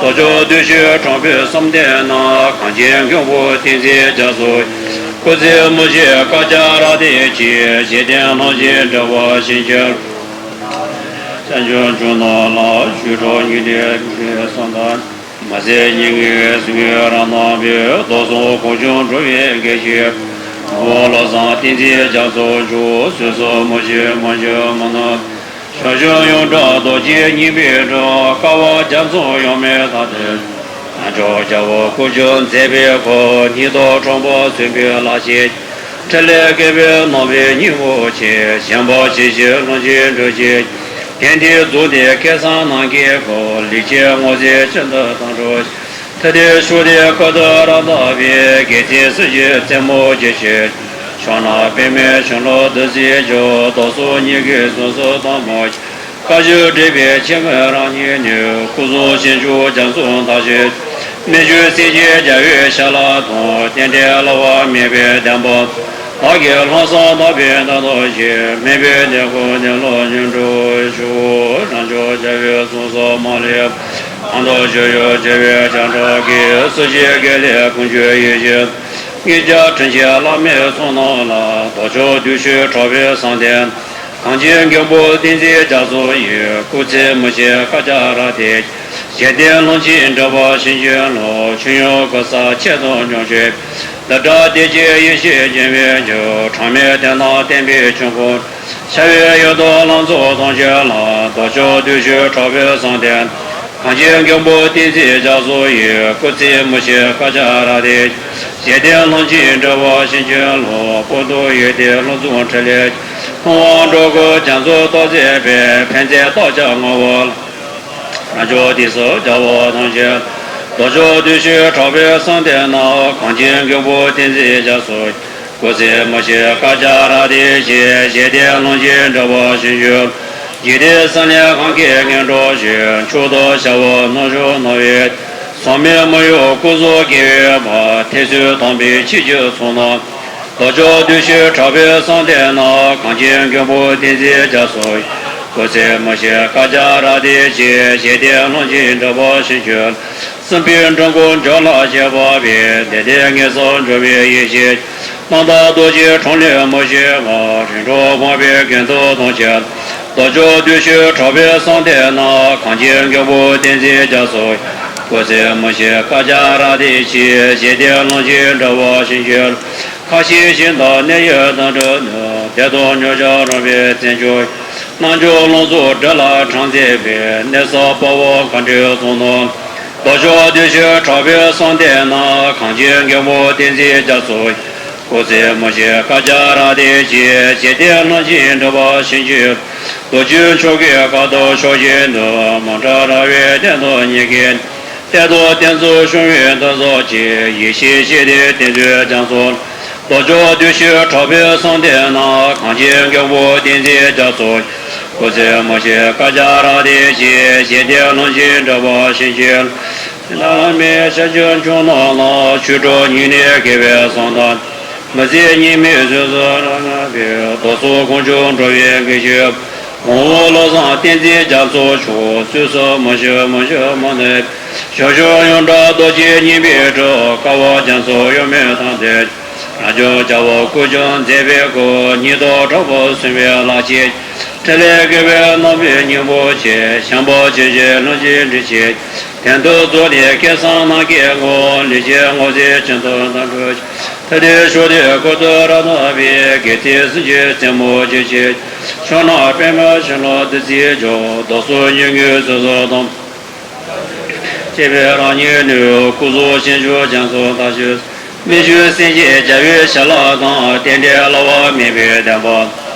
བདག་ཀྱང་བདུད་བཞི་ཕྲག་པའི་གསུམ་སྟོན་ན། གངས་ཅན་མགོན་པོ་བསྟན་འཛིན་རྒྱ་མཚོ། སྐུ་ཚེ་མི་ཤིགས་བསྐལ་བརྒྱར་བརྟན་ཅིང་། བཞེད་དོན་ལྷུན་གྱིས་འགྲུབ་པར་བྱིན་གྱིས། བྱང་ཆུབ་འབྱུང་གནས་ལ། ཞི་ཁྲོ་སྙིང་ཐིག་ལུས་ལས་བསམ་དང་། མ་ཟད་སྙིང་གའི་གཟུགས་ཀྱི་རང་སྣང་བས། མདོ་གསུམ་གོ་ཆུང་གྲུབ་པའི་དགེ་བཤེས། ངག་དབང་བློ་བཟང་བསྟན་འཛིན་རྒྱ་མཚོ་མཆོག། བསོད་ནམས་མ་ཞིག་མ་འཆུག་མ་ནུབ། ཞང་ཞུང་ཡོངས་གྲགས་རྡོ་རྗེ་སྙིང་པོའི་གྲགས། བསྐལ་པ་རྒྱ་མཚོ་ཡོངས་མེད་ལྟར་དུ། རྣལ་འབྱོར་རྒྱལ་པོ་སྐུ་ཕྱོགས་མཛད་པའི་སྐུ། སྙིང་སྟོབས་དྲང་པོ་བཙུན་པོའི་ལག་ཆེན། ཕྲིན་ལས་བསྐལ་པའི་ནོར་བུའི་སྙིང་པོ་ཆེ། ཞེན་པ་ཇི་བཞིན་ལྷུན་གྱིས་གྲུབ་ཅིང་། དེང་འདིར་རྫོགས་ཏེ་སྐལ་བཟང་ནམ་མཁའི་སྐུ། ལེགས་བྱས་ངོས་འཛིན་ཤིན་ཏུ་དམ་འགྲོ། མཐུ་ལྡན་ཕྱོགས་འདིར་ཀུན་ཏུ་རབ་བརྟགས་པའི། དགེ་མཚན་སྲིད་ཞིའི་རྩེ་མོར་གྱུར་ཅིང་། ཕྱག་ན་པདྨོ་ཤིང་ལ་བདུད་རྩིས་བྱུགས། མདོག་གསུམ་སྙིང་གའི་གཟུངས་སུ་དམ་པོར་གྱུར། བཀའ་བརྒྱུད་འབྲེལ་བའི་ཆེན་པོའི་རང་བཞིན་ནི། སྐུ་གསུང་ཞིང་གཤེགས་རྒྱ་མཚོ་མཐའ་ཞིག་མི་བསྐྱོད་སེང་གེའི་རྒྱལ་བའི་ཞལ་ལ་ཐུག་རྟེན་འབྲེལ་བསླུ་བ་མེད་པའི་བདེན་པ། བདག་གིས་ལྷག་བསམ་དག་པའི་མཐའ་ཐུག་ཅིང་། མོས་པའི་གནས་སྐབས་གནས་ལུགས་ཉོན་སྒྲུབ་ཞུ། རང་བྱུང་རྒྱལ་བའི་གསུང་གསོལ་མ་ལུས་པ། གང་དུ་བཞུགས་ཡོད་རྒྱལ་བའི་བྱང་ཕྱོགས་ཀྱི། སྲིད་ཞིའི་དགེ་ལེགས་ཀུན་སྤྱོད་ཡེ་ཤེས། ངེས་ཀྱང་དྲིན་ཆེན་བླ་མའི་གསུང་རྣམས་ལ། ལྡོག་ཕྱོགས་བདུད་ཞི་དྲག་པོའི་གསང་རྟེན། གངས་ཅན་མགོན་པོ་བསྟན་འཛིན་རྒྱ་མཚོ་ཡི། སྐུ་ཚེ་མི་ཤིགས་བཀའ་རྒྱ་ར་དེ། བཞེད་དོན་ལྷུན་གྱིས་འགྲུབ་པར་བྱིན་གྱིས་རློབས། ཁྱོན་ཡོངས་གུས་ཕྱག་ཆེད་དུ་སྙོམས་ཞུ། བདག་སྒྲ་དེ་ཀའི་ཡེ་ཤེས་སྐྱེ་བའི་རྒྱུ། གྲངས་མེད་དོན་དམ་བསྟན་པའི་ཆོས་འཁོར། ཤར་བའི་ཡུལ་དུ་ལྷ་ཚོགས་ཐམས་ཅད་ལ། ལྡོག་ཕྱོགས་བདུད་ཞི་དྲག་པོའི་གསང་རྟེན། གངས་ཅན་མགོན་པོ་བསྟན་འཛིན་རྒྱ་མཚོ་ཡི། སྐུ་ཚེ་མི་ཤིགས་བཀའ་རྒྱ་ར་དེ། བཞེད་དོན་ལྷུན་གྱིས་འགྲུབ་པར་བྱིན་གྱིས་རློབས། པོ་ཏོ་ཡུལ་དེའི་ལྷུན་རྫོང་ཕྲིན་ལས། ལྷུན་དབང་འགྲོ་ཀུན་རྒྱ་མཚོ་ཏོག་ཙེ་པའི། ཕན་མཛད་རྟགས་ཀྱི་ངོ་བོ་ལ། རང་བྱུང་དུས་སུ་རྒྱལ་བ་ཐམས་ཅད། ལྡོག་ཕྱོགས་བདུད་ཞི་དྲག་པོའི་གསང་རྟེན་ན། གངས་ཅན་མགོན་པོ་བསྟན་འཛིན་རྒྱ་མཚོ། སྐུ་ཚེ་མི་ཤིགས་བཀའ་རྒྱ་ར་དེ་ཞེས། བཞེད་དོན་ལྷུན་གྱིས་འགྲུབ་པར་བྱིན་གྱིས། འཇིག་རྟེན་གསང་བའི་ཁམས་ཀྱི་ངན་འགྲོ་ཞི། མཆོག་ཏུ་བྱ་བ་རྣམ་དག་སྣང་བས། ཟག་མེད་མི་གཡོ་སྐུ་གསུང་དགེ་བའི་བ། ཐེག་ཆོས་དམ་པའི་ཆོས་ཀྱི་ཚོགས་རྣམས། ལྡོག་ཕྱོགས་བདུད་ཞི་དྲག་པོའི་གསང་རྟེན་ན། གངས་ཅན་མགོན་པོ་བསྟན་འཛིན་རྒྱ་མཚོ། སྐུ་ཚེ་མི་ཤིགས་བཀའ་རྒྱ་ར་དེ་ཞེས། བཞེད་དོན་ལྷུན་གྱིས་འགྲུབ་པར་བྱིན་གྱིས། སྲིན་པོའི་འགྲོ་ཀུན་འཇོམས་ལ་བྱེད་པ་བས། བདེ་སྟོང་ངན་སོང་འཇོམས་པའི་ཡེ་ཤེས། རྣམ་དག་རྡོ་རྗེ་འཕྲིན་ལས་མི་ཤིགས་པ། རིམ་གྲོ་འཕགས་པའི་རྒྱན་དུ་མཐོང་ཕྱིར། ལྡོག་ཕྱོགས་བདུད་ཞི་དྲག་པོའི་གསང་རྟེན་ན། གངས་ཅན་མགོན་པོ་བསྟན་འཛིན་རྒྱ་མཚོ། སྐུ་ཚེ་མི་ཤིགས་བཀའ་རྒྱ་ར་དེ་ཞེས། བཞེད་དོན་ལྷུན་གྱིས་འགྲུབ་པར་བྱིན་གྱིས། ཁ་ཞེ་ཞིང་དག་གནས་ཡུལ་དང་འགྲོ་ནས། བདེ་སྟོང་མྱུར་མཆོག་རོལ་པའི་རྩེ་མཆོག་རྣལ་འབྱོར་ལམ་གཙོ་འབྲེལ་ལ་གྲངས་མཛད་པའི། གནས་ས་དཔའ་བོ་མཁའ་འགྲོའི་ཚོགས་རྣམས། ལྡོག་ཕྱོགས་བདུད་ཞི་དྲག་པོའི་གསང་རྟེན་ན། གངས་ཅན་མགོན་པོ་བསྟན་འཛིན་རྒྱ་མཚོ། སྐུ་ཚེ་མི་ཤིགས་བཀའ་རྒྱ་ར་དེ་ཞེས། བཞེད་དོན་ལྷུན་གྱིས་འགྲུབ་པར་བྱིན་གྱིས། རྡོ་རྗེ་མཆོག་གི་བཀའ་དང་ཕྱོགས་བཞིན་དུ། མཎྜལ་ར་བའི་རྟེན་དང་ཉིད་ཀྱི། གཏེར་དང་རྟེན་གཙོ་བྱུང་བའི་མཐུ་སོགས་ཀྱིས། ཡེ་ཤེས་ཤེས་རིག་རྟེན་མཛོད་རྒྱ་མཚོ། ལྡོག་ཕྱོགས་བདུད་ཞི་དྲག་པོའི་གསང་རྟེན་ན། གངས་ཅན་མགོན་པོ་བསྟན་འཛིན་རྒྱ་མཚོ། སྐུ་ཚེ་མི་ཤིགས་བཀའ་རྒྱ་ར་དེ་ཞེས། བཞེད་དོན་ལྷུན་གྱིས་འགྲུབ་པར་བྱིན་གྱིས། བླ་མའི་ཞལ་བཞུགས་མཆོག་རྣམས་ལ། ཆོས་གྲོགས་ཉིད་ནས་དགེ་བའི་བསམ་དང་། མི་ཟད་ཉི་མའི་ཚུལ་དུ་རབ་བསྔགས་པའི། བདག་སོགས་དཀོན་མཆོག་འགྲོ་བའི་དགེ་བཤེས། མང་པོ་བློ་བཟང་བསྟན་འཛིན་རྒྱ་མཚོ་མཆོག། བསོད་བསོད་མ་ཞུ་མ་ཞུ་མ་ནུས། ཞབས་ཞུམ་ཡོངས་གྲགས་རྡོ་རྗེ་སྙིང་པོའི་གྲུབ། དཀའ་བ་རྒྱ་མཚོ་གཡོ་མེད་དང་ལྡན། རང་བྱུང་རྒྱལ་བ་སྐུ་ཕྱོགས་མཛད་པའི་སྐུ། ཉིད་དང་དྲག་པོ་སྲུང་བའི་ལྷ་ཆེན། ཕྲིན་ལས་དགེ་བའི་རྣམ་པའི་སྙིང་པོ་ཆེ། བྱམས་པ་ཆེ་ཞིང་ལྷུན་གྱིས་འགྲིབ་ཆེ། དོན་དུ་རྫོགས་ནས་སྐལ་བཟང་རྣམས་ཀྱི་ངོ་། ལས་ཀྱི་ངོ་ཚའི་ཅན་དུ་བདག་འགྲོ་ཞིང་། ཐུབ་བསྟན་ཕྱོགས་དུས་ཀུན་ཏུ་རབ་བསྔགས་པའི། དགེ་ཚུལ་སུམ་ཅུའི་རྩེ་མོ་འཇིགས་བྱེད། ཕྱོགས་རྣམས་པདྨ་ཞལ་ལུ་བདུད་རྩིས་བྱུགས། བདག་སོགས་ཉོན་མོངས་ཚོགས་རྫོགས་དང་། སྐྱེས་པའི་རང་ཉིད་ནི། སྐུ་གསུང་ཞིང་གཤེགས་རྒྱ་མཚོ་མཐའ་ཞིག་མི་བསྐྱོད་སེང་གེའི་རྒྱལ་པོའི་ཞལ་ལ་ཐུག་རྟེན་འབྲེལ་བསླུ་བ་མེད་པའི་བདེན་པ།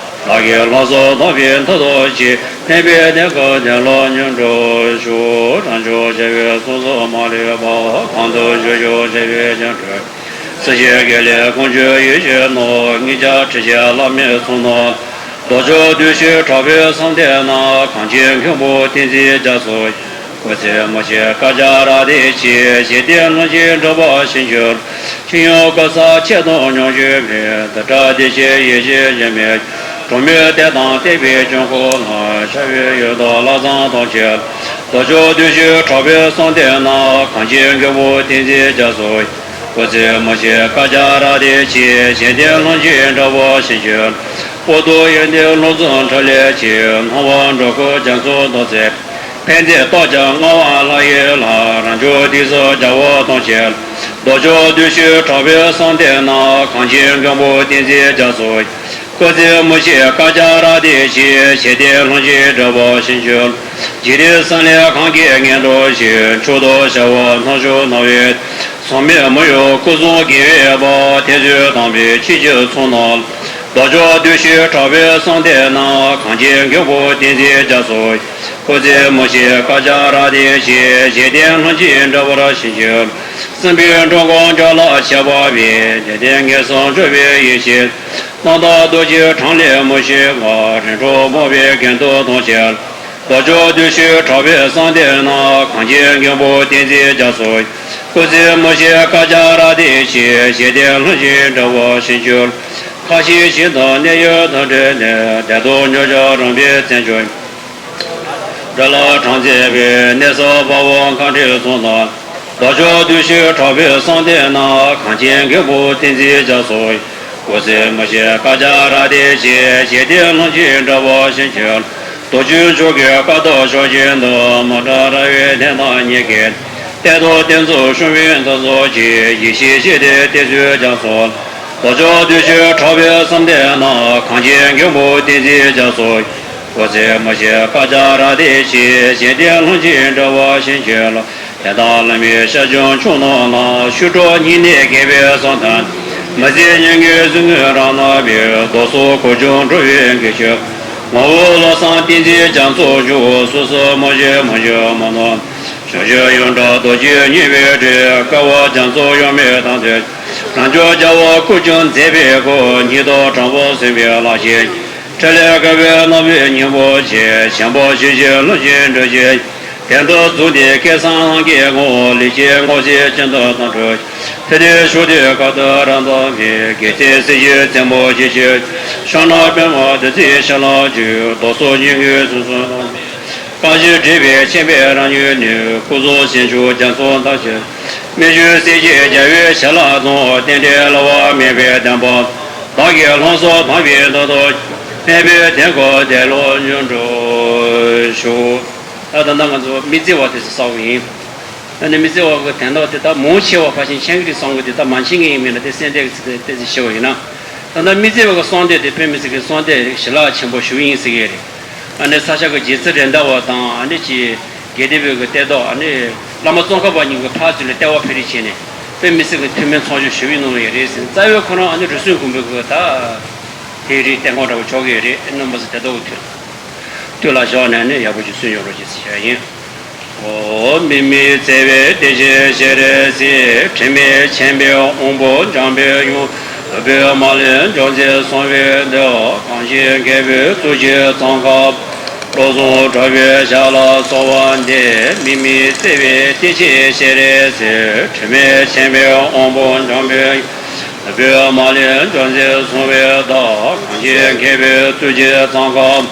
བདག་གིས་ལྷག་བསམ་དག་པའི་མཐའ་ཐུག་ཅིང་། མོས་པའི་གནས་སྐབས་གནས་ལུགས་ཉོན་སྒྲུབ་ཞུ། རང་བྱུང་རྒྱལ་བའི་གསུང་གསོལ་མ་ལུས་པ། གང་དུ་བཞུགས་ཡོད་རྒྱལ་བའི་བྱང་ཕྱོགས། སྲིད་ཞིའི་དགེ་ལེགས་ཀུན་སྤྱོད་ཡེ་ཤེས་རྣམས། ངེས་ཀྱང་དྲིན་ཆེན་བླ་མའི་གསུང་རྣམས། ལྡོག་ཕྱོགས་བདུད་ཞི་དྲག་པོའི་གསང་རྟེན་ན། གངས་ཅན་མགོན་པོ་བསྟན་འཛིན་རྒྱ་མཚོ། སྐུ་ཚེ་མི་ཤིགས་བཀའ་རྒྱ་ར་དེ་ཞེས། བཞེད་དོན་ལྷུན་གྱིས་འགྲུབ་པར་བྱིན་གྱིས། ཁྱོན་ཡོངས་གུས་ཕྱག་ཆེད་དུ་སྙོམས་ཞུ་བའི། བདག་སྒྲ་དེ་ཀའི་ཡེ་ཤེས་སྐྱེ་མེད། གྲངས་མེད་དོན་དམ་བསྟན་པའི་ཆོས་འཁོར་ལ། ཤར་བའི་ཡུལ་དུ་ལྷ་བསངས་ཐམས་ཅད། ལྡོག་ཕྱོགས་བདུད་ཞི་དྲག་པོའི་གསང་རྟེན་ན། གངས་ཅན་མགོན་པོ་བསྟན་འཛིན་རྒྱ་མཚོ། སྐུ་ཚེ་མི་ཤིགས་བཀའ་རྒྱ་ར་དེ་ཞེས། བཞེད་དོན་ལྷུན་གྱིས་འགྲུབ་པར་བྱིན་གྱིས། པོ་ཏོ་ཡུལ་དུ་ལྷུན་རྫོང་ཕྲིན་ལས་ཀྱི། ལྷུན་དབང་འགྲོ་ཀུན་རྒྱ་མཚོ་ཏོག་ཙེ། ཕན་མཛད་རྟགས་ཀྱི་མངའ་དབང་ལྷ་ཡི་ལྷ། རང་བྱུང་དུས་སུ་རྒྱལ་བ་ཐམས་ཅད། ལྡོག་ཕྱོགས་བདུད་ཞི་དྲག་པོའི་གསང་རྟེན་ན། གངས་ཅན་མགོན་པོ་བསྟན་འཛིན་རྒྱ་མཚོ། སྐུ་ཚེ་མི་ཤིགས་བཀའ་རྒྱ་ར་དེ་ཞེས། བཞེད་དོན་ལྷུན་གྱིས་འགྲུབ་པར་བྱིན་གྱིས། འཇིག་རྟེན་གསང་བའི་ཁམས་ཀྱི་ངན་འགྲོ་ཞི། མཆོག་ཏུ་བྱ་བ་རྣམ་དག་སྣང་བས། ཟག་མེད་མི་གཡོ་སྐུ་གསུང་དགེ་བའི་བ། ཐེག་ཆོས་དམ་པའི་ཆོས་ཀྱི་ཚོགས་རྣམས། ལྡོག་ཕྱོགས་བདུད་ཞི་དྲག་པོའི་གསང་རྟེན་ན། གངས་ཅན་མགོན་པོ་བསྟན་འཛིན་རྒྱ་མཚོ། སྐུ་ཚེ་མི་ཤིགས་བཀའ་རྒྱ་ར་དེ་ཞེས། བཞེད་དོན་ལྷུན་གྱིས་འགྲུབ་པར་བྱིན་གྱིས། སྲིན་པོའི་འགྲོ་ཀུན་འཇོམས་ལ་བྱེད་པ་བས། བདེ་སྟོང་ངན་སོང་འཇོམས་པའི་ཡེ་ཤེས། རྣམ་དག་རྡོ་རྗེ་འཕྲིན་ལས་མི་ཤིགས་པ། རིམ་གྲོ་འཕགས་པའི་རྒྱན་དུ་མཐོང་ཕྱིར། རྡོ་རྗེ་བདུད་བཞི་འཕྲོག་པའི་གསང་བདེ་ན། གངས་ཅན་མགོན་པོ་བསྟན་འཛིན་རྒྱ་མཚོ། སྐུ་ཚེ་མི་ཤིགས་བསྐལ་བརྒྱར་བརྟན་ཅིང་། ཞི་བདེ་ལྷུན་གྱིས་འགྲོ་བར་བྱིན་གྱིས་རློབས། ཁ་ཞེ་གཅིག་ཏུ་གནས་ཡུལ་དུ་འདྲེས་ནས། བདེ་སྟོང་མྱུར་མགྱོགས་རིམ་པས་བཙན་ཕྱོགས། དགྲ་ལྷ་སྲས་མཛད་པའི། གནས་སུ་དཔའ་བོ་མཁའ་འགྲོའི་ཚོགས་དང་། རྡོ་རྗེ་བདུད་བཞི་འཕྲོག་པའི་གསང་བདེ་ན། གངས་ཅན་མགོན་པོ་བསྟན་འཛིན་རྒྱ་མཚོ། སྐུ་ཚེ་མི་ཤིགས་བསྐལ་བརྒྱར་བརྟན་ཅིང་། ཞི་བདེ་ལྷུན་གྱིས་འགྲོ་བར་བྱིན་གྱིས། རྡོ་རྗེ་འཇོམས་མགོན་བཀའ་ཐོབ་ཕྱོགས་བཞིན་དུ། མི་འབྲལ་ར་བའི་གནས་དང་ཉེ་ཁའི། གཏད་དོ་གཏད་མཛོད་ཤུགས་མིན་འདི་ཚོགས་ཀྱིས། ཡེ་ཤེས་ཞི་བདེའི་གཏེར་མཛོད་རྒྱ་མཚོ། རྡོ་རྗེ་བདུད་བཞི་འཕྲོག་པའི་གསང་བདེ་ན། གངས་ཅན་མགོན་པོ་བསྟན་འཛིན་རྒྱ་མཚོ། སྐུ་ཚེ་མི་ཤིགས་བསྐལ་བརྒྱར་བརྟན་ཅིང་། ཞི་བདེ་ལྷུན་གྱིས་འགྲོ་བར་བྱིན་གྱིས་རློབས། དེ་དག་བླ་མའི་ཞལ་བྱོན་ཕྱོགས་རྣམས་ལ། ཞུ་སྒྲུབ་སྙིང་ནས་དགྱེས་པའི་བསམ་དང་། མི་ཟད་སྙན་བརྒྱུད་གཟུངས་སྔགས་རབ་རྣམས་པའི། རྡོ་སོལ་གོ་ཆུང་འགྲོ་བའི་དགེ་ཆོས། ངོ་བོ་བློ་བཟང་བསྟན་འཛིན་རྒྱ་མཚོ་མཆོག། སོ་སོ་མ་ཞུ་མ་ཞུ་མ་ནོར། ཞུ་ཞུ་ཡོངས་གྲགས་རྡོ་རྗེ་སྙིང་པོའི་དྲིལ། བསྐལ་པ་རྒྱ་མཚོ་ཡོངས་མེད་དང་བསྟུན། རང་བྱུང་རྒྱལ་བ་སྐུ་ཕྱོགས་མཛད་པའི་སྐུ། ཉིད་དུ་དྲང་པོར་སེམས་དཔའི་ལྷ་ཞིག། ཕྲིན་ལས་དགའ་བའི་རྣམ་པའི་སྙིང་པོ་ཆེ། ཆེན་པོ་ཞི་བྱེད་ལྷུན་གྱིས་གྲུབ་ཀྱི། གདན་དུ་འཛུལ་ཏེ་སྐལ་བཟང་ལྷ་ཀྱི་ངོ་བོ། ལེགས་བཤད་སྔགས་ཀྱི་སྤྱན་དུ་དམ་སྤྲོ། ཐུགས་ཏེ་ཞུགས་ཏེ་བཀའ་དང་རབ་དང་བའི། དགེ་ཚུལ་སྲིད་ཞིའི་མཚན་མོ་ཞི་བྱེད། ཕྱག་ན་པདྨོ་བདུད་རྩིའི་ཞལ་ལག་མཆོག། རྡོ་སོལ་སྙིང་གི་གཟུངས་སུ་བསྣམས། དཀར་ཞིང་དྲི་བའི་ཆེན་པོའི་རང་ཉིད་ནི། སྐུ་གཟུགས་ཅན་མཆོག་རྒྱ་མཚོ་ལྟ་ཞིང་། སྨིན་ཞུགས་སྲིད་ཞིའི་རྒྱལ་བའི་ཞལ་ལག་མཚོན། རྟེན་འབྲེལ་བསླུ་བ་མེད་པའི་བདེན་པ། བདག་གིས་ལྷུན་གསལ་དམ་པའི་མདོ་དང་། སྨན་པའི་དོན་གོ་དེ་ལོ་མྱུར་འགྲུབ་ཤོག། ད་ད་ལྟ་ང་ཚོ་མི་བརྩི་བ་དེ་ཚོ་བསགས་པ་ཡིན། ཨ་ནི་མི་བརྩི་བ་གི་དོན་དག་དེ་དག་མང་ཆེ་བ་ཕར་ཕྱིན་ཆང་གི་རིགས་བསགས་པ་དེ་དག་མ་མཁྱེན་གི་ཡིན་མིན་ལ་དེ་གསལ་འདེབས་ཀྱི་ཚིག་དེ་ཏོག་ཙམ་ཞུ་བ་ཡིན་ན། ད་ལྟ་མི་བརྩི་བ་གི་གསང་སྟེ་དེ་དཔེ་མི་སྲིད་ཀྱི་གསང་སྟེ་ཞི་ལྷག་ཆེན་པོ་ཞུ་ཡིན་ཟེར་གི་རེད། ཨ་ནི་ས་སྐྱ་གི་རྗེ་བཙུན་རེད་མདའ་བ་དང་ཨ་ནི་ཅི་དགེ་ལྡན་པའི་གི་གཏད་དོ། ཨ་ནི་བླ་མ་ཙོང་ཁ་པ་གཉིས་ཀྱི་ཕར་ཚུར་ལ་ལྟེ་བ་འཕེན་རེས་བྱས་ནས་དཔེ་མི་སྲིད་ཀྱི་ཐུགས་སྨོན་ཚོགས་ཆུང་ཞུ་ཡིན་གནང་ཡོད་རེད་ཟེར། རྩ་བའི་ཁོ་རང་ཨ་ནི་རུ་སུན་གུང་པའི་གི་ད་དེའི་རིགས་བསྟན་ཁོང་འདྲ་བོ་ཆོག་གི་ཡོད་རེད། ཨ་ནི་མ་ཟད་དེ་དོ་གི་དུས་དུས་ལ་བཞག་ནས་ནི་ཡག་པོ་ཅིག་སུན་ཡོང་རོགས་ཞེས་ཟེར་ཡ་ཡིན། ཨོ། དམིགས་མེད་བརྩེ་བའི་བདེ་གཤེགས་སྤྱན་རས་གཟིགས། དྲི་མེད་མཁྱེན་པའི་དབང་པོ་འཇམ་པའི་དབྱངས། བདུད་པོའི་དམག་ལས་བྱང་ཆུབ་སེམས་དཔའི་བདག། གངས་ཅན་མཁས་པའི་གཙུག་གི་རྩ་འཁོར། བློ་བཟང་གྲགས་པའི་ཞལ་ལ་གསོལ་བ་འདེབས། དམིགས་མེད་བརྩེ་བའི་བདེ་གཤེགས་སྤྱན་རས་གཟིགས། དྲི་མེད་མཁྱེན་པའི་དབང་པོ་འཇམ་པའི། བདུད་པོའི་དམག་ལས་བྱང་ཆུབ་སེམས་དཔའི་བདག། གངས་ཅན་མཁས་པའི་གཙུག་གི་རྩ་འཁོར།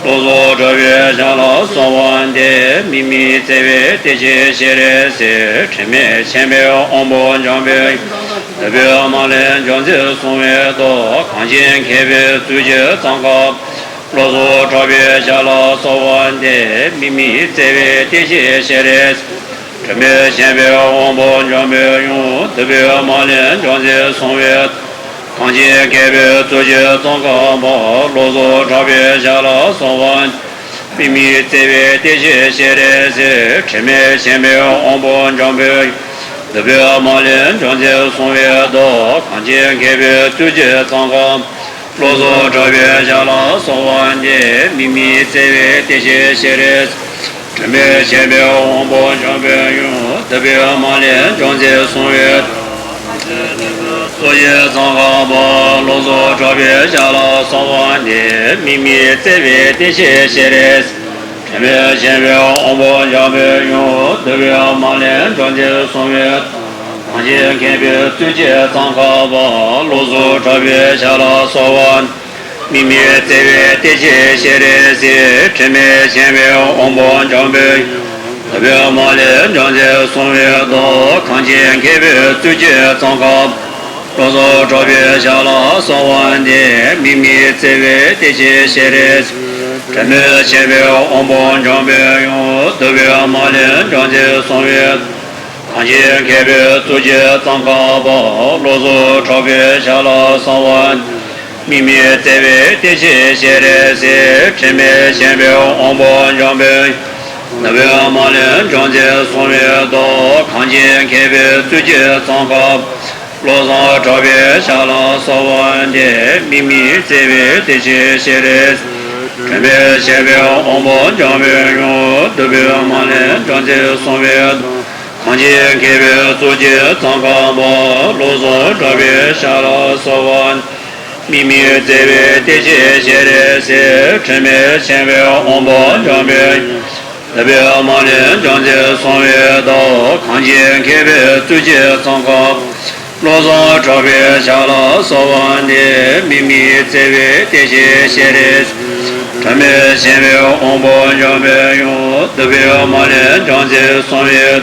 བློ་བཟང་གྲགས་པའི་ཞལ་ལ་གསོལ་བ་འདེབས། དམིགས་མེད་བརྩེ་བའི་བདེ་གཤེགས་སྤྱན་རས་གཟིགས། དྲི་མེད་མཁྱེན་པའི་དབང་པོ་འཇམ་པའི། བདུད་པོའི་དམག་ལས་བྱང་ཆུབ་སེམས་དཔའི་བདག། གངས་ཅན་མཁས་པའི་གཙུག་གི་རྩ་འཁོར། བློ་བཟང་གྲགས་པའི་ཞལ་ལ་གསོལ་བ་འདེབས། དམིགས་མེད་བརྩེ་བའི་བདེ་གཤེགས་སྤྱན་རས། དྲི་མེད་མཁྱེན་པའི་དབང་པོ་འཇམ་པའི་དབྱངས། བདུད་པོའི་དམག་ལས་བྱང་ཆུབ་སེམས་དཔའི། གངས་ཅན་མཁས་པའི་གཙུག་གི་རྩ་འཁོར་པ། བློ་བཟང་གྲགས་པའི་ཞལ་ལ་གསོལ་བ། དམིགས་མེད་བརྩེ་བའི་བདེ་གཤེགས་སྤྱན་རས་གཟིགས། དྲི་མེད་མཁྱེན་པའི་དབང་པོ་འཇམ་པའི། བདུད་པོའི་དམག་ལས་བྱང་ཆུབ་སེམས་དཔའི་བདག། གངས་ཅན་མཁས་པའི་གཙུག་གི་རྩ་འཁོར། བློ་བཟང་གྲགས་པའི་ཞལ་ལ་གསོལ་བ་འདེབས། དམིགས་མེད་བརྩེ་བའི་བདེ་གཤེགས་སྤྱན་རས། དྲི་མེད་མཁྱེན་པའི་དབང་པོ་འཇམ་པའི་དབྱངས། བདུད་པོའི་དམག་ལས་བྱང་ཆུབ་སེམས་དཔའི། གཙུག་གི་རྩ་འཁོར་པ། བློ་བཟང་གྲགས་པའི་ཞལ་ལ་གསོལ་བ་འདེབས། དམིགས་མེད་བརྩེ་བའི་བདེ་གཤེགས་སྤྱན་རས། དྲི་མེད་མཁྱེན་པའི་དབང་པོ་འཇམ་པའི་དབྱངས། བདུད་པོའི་དམག་ལས་བྱང་ཆུབ་སེམས་དཔའི། གངས་ཅན་མཁས་པའི་གཙུག་གི་རྩ་འཁོར་པ། བློ་བཟང་གྲགས་པའི་ཞལ་ལ་གསོལ་བ། དམིགས་མེད་བརྩེ་བའི་བདེ་གཤེགས་སྤྱན་རས་གཟིགས། དྲི་མེད་མཁྱེན་པའི་དབང་པོ་འཇམ་པའི། བདུད་པོའི་དམག་ལས་བྱང་ཆུབ་སེམས་དཔའི་བདག། གངས་ཅན་མཁས་པའི་གཙུག་གི་རྩ་འཁོར། བློ་བཟང་གྲགས་པའི་ཞལ་ལ་གསོལ་བ་འདེབས། དམིགས་མེད་བརྩེ་བའི་བདེ་གཤེགས་སྤྱན་རས། དྲི་མེད་མཁྱེན་པའི་དབང་པོ་འཇམ་པའི་དབྱངས། བདུད་པོའི་དམག་ལས་བྱང་ཆུབ་སེམས་དཔའི། གངས་ཅན་མཁས་པའི་གཙུག་གི་རྩ་འཁོར་པ། བློ་བཟང་གྲགས་པའི་ཞལ་ལ་གསོལ་བ། དམིགས་མེད་བརྩེ་བའི་བདེ་གཤེགས་སྤྱན་རས་གཟིགས། དྲི་མེད་མཁྱེན་པའི་དབང་པོ་འཇམ་པའི། བདུད་པོའི་དམག་ལས་བྱང་ཆུབ་སེམས་དཔའི་བདག། གངས་ཅན་མཁས་པའི་གཙུག་གི་རྩ་འཁོར། བློ་བཟང་གྲགས་པའི་ཞལ་ལ་གསོལ་བ་འདེབས། དམིགས་མེད་བརྩེ་བའི་བདེ་གཤེགས་སྤྱན་རས། དྲི་མེད་མཁྱེན་པའི་དབང་པོ་འཇམ་པའི་དབྱངས། བདུད་པོའི་དམག་ལས་བྱང་ཆུབ་སེམས་དཔའི། གངས་ཅན་མཁས་པའི་གཙུག་གི་རྩ་འཁོར་པ། བློ་བཟང་གྲགས་པའི་ཞལ་ལ་གསོལ་བ། དམིགས་མེད་བརྩེ་བའི་བདེ་ཆེན་ཤེས་རབ་གཟིགས། དྲན་པས་ཆེན་པོའི་དབང་པོ་འཇོམས་པའི། བདུད་པའི་དམག་ལས་བྱང་ཆུབ་སྲུང་བའི་མཐུ། གང་ཕྱིར་མཁས་པའི་ཐུགས་རྗེས་ཚངས་པར། བློ་བཟང་གྲགས་པའི་ཞབས་ལ་གསོལ་བ་འདེབས། དམིགས་མེད་བརྩེ་བའི་བདེ་ཆེན་ཤེས་རབ་གཟིགས། དྲན་པས་ཆེན་པོའི་དབང་པོ་འཇོམས་པའི་དབྱིངས། བདུད་པའི་དམག་ལས་བྱང་ཆུབ་སྲུང་བའི།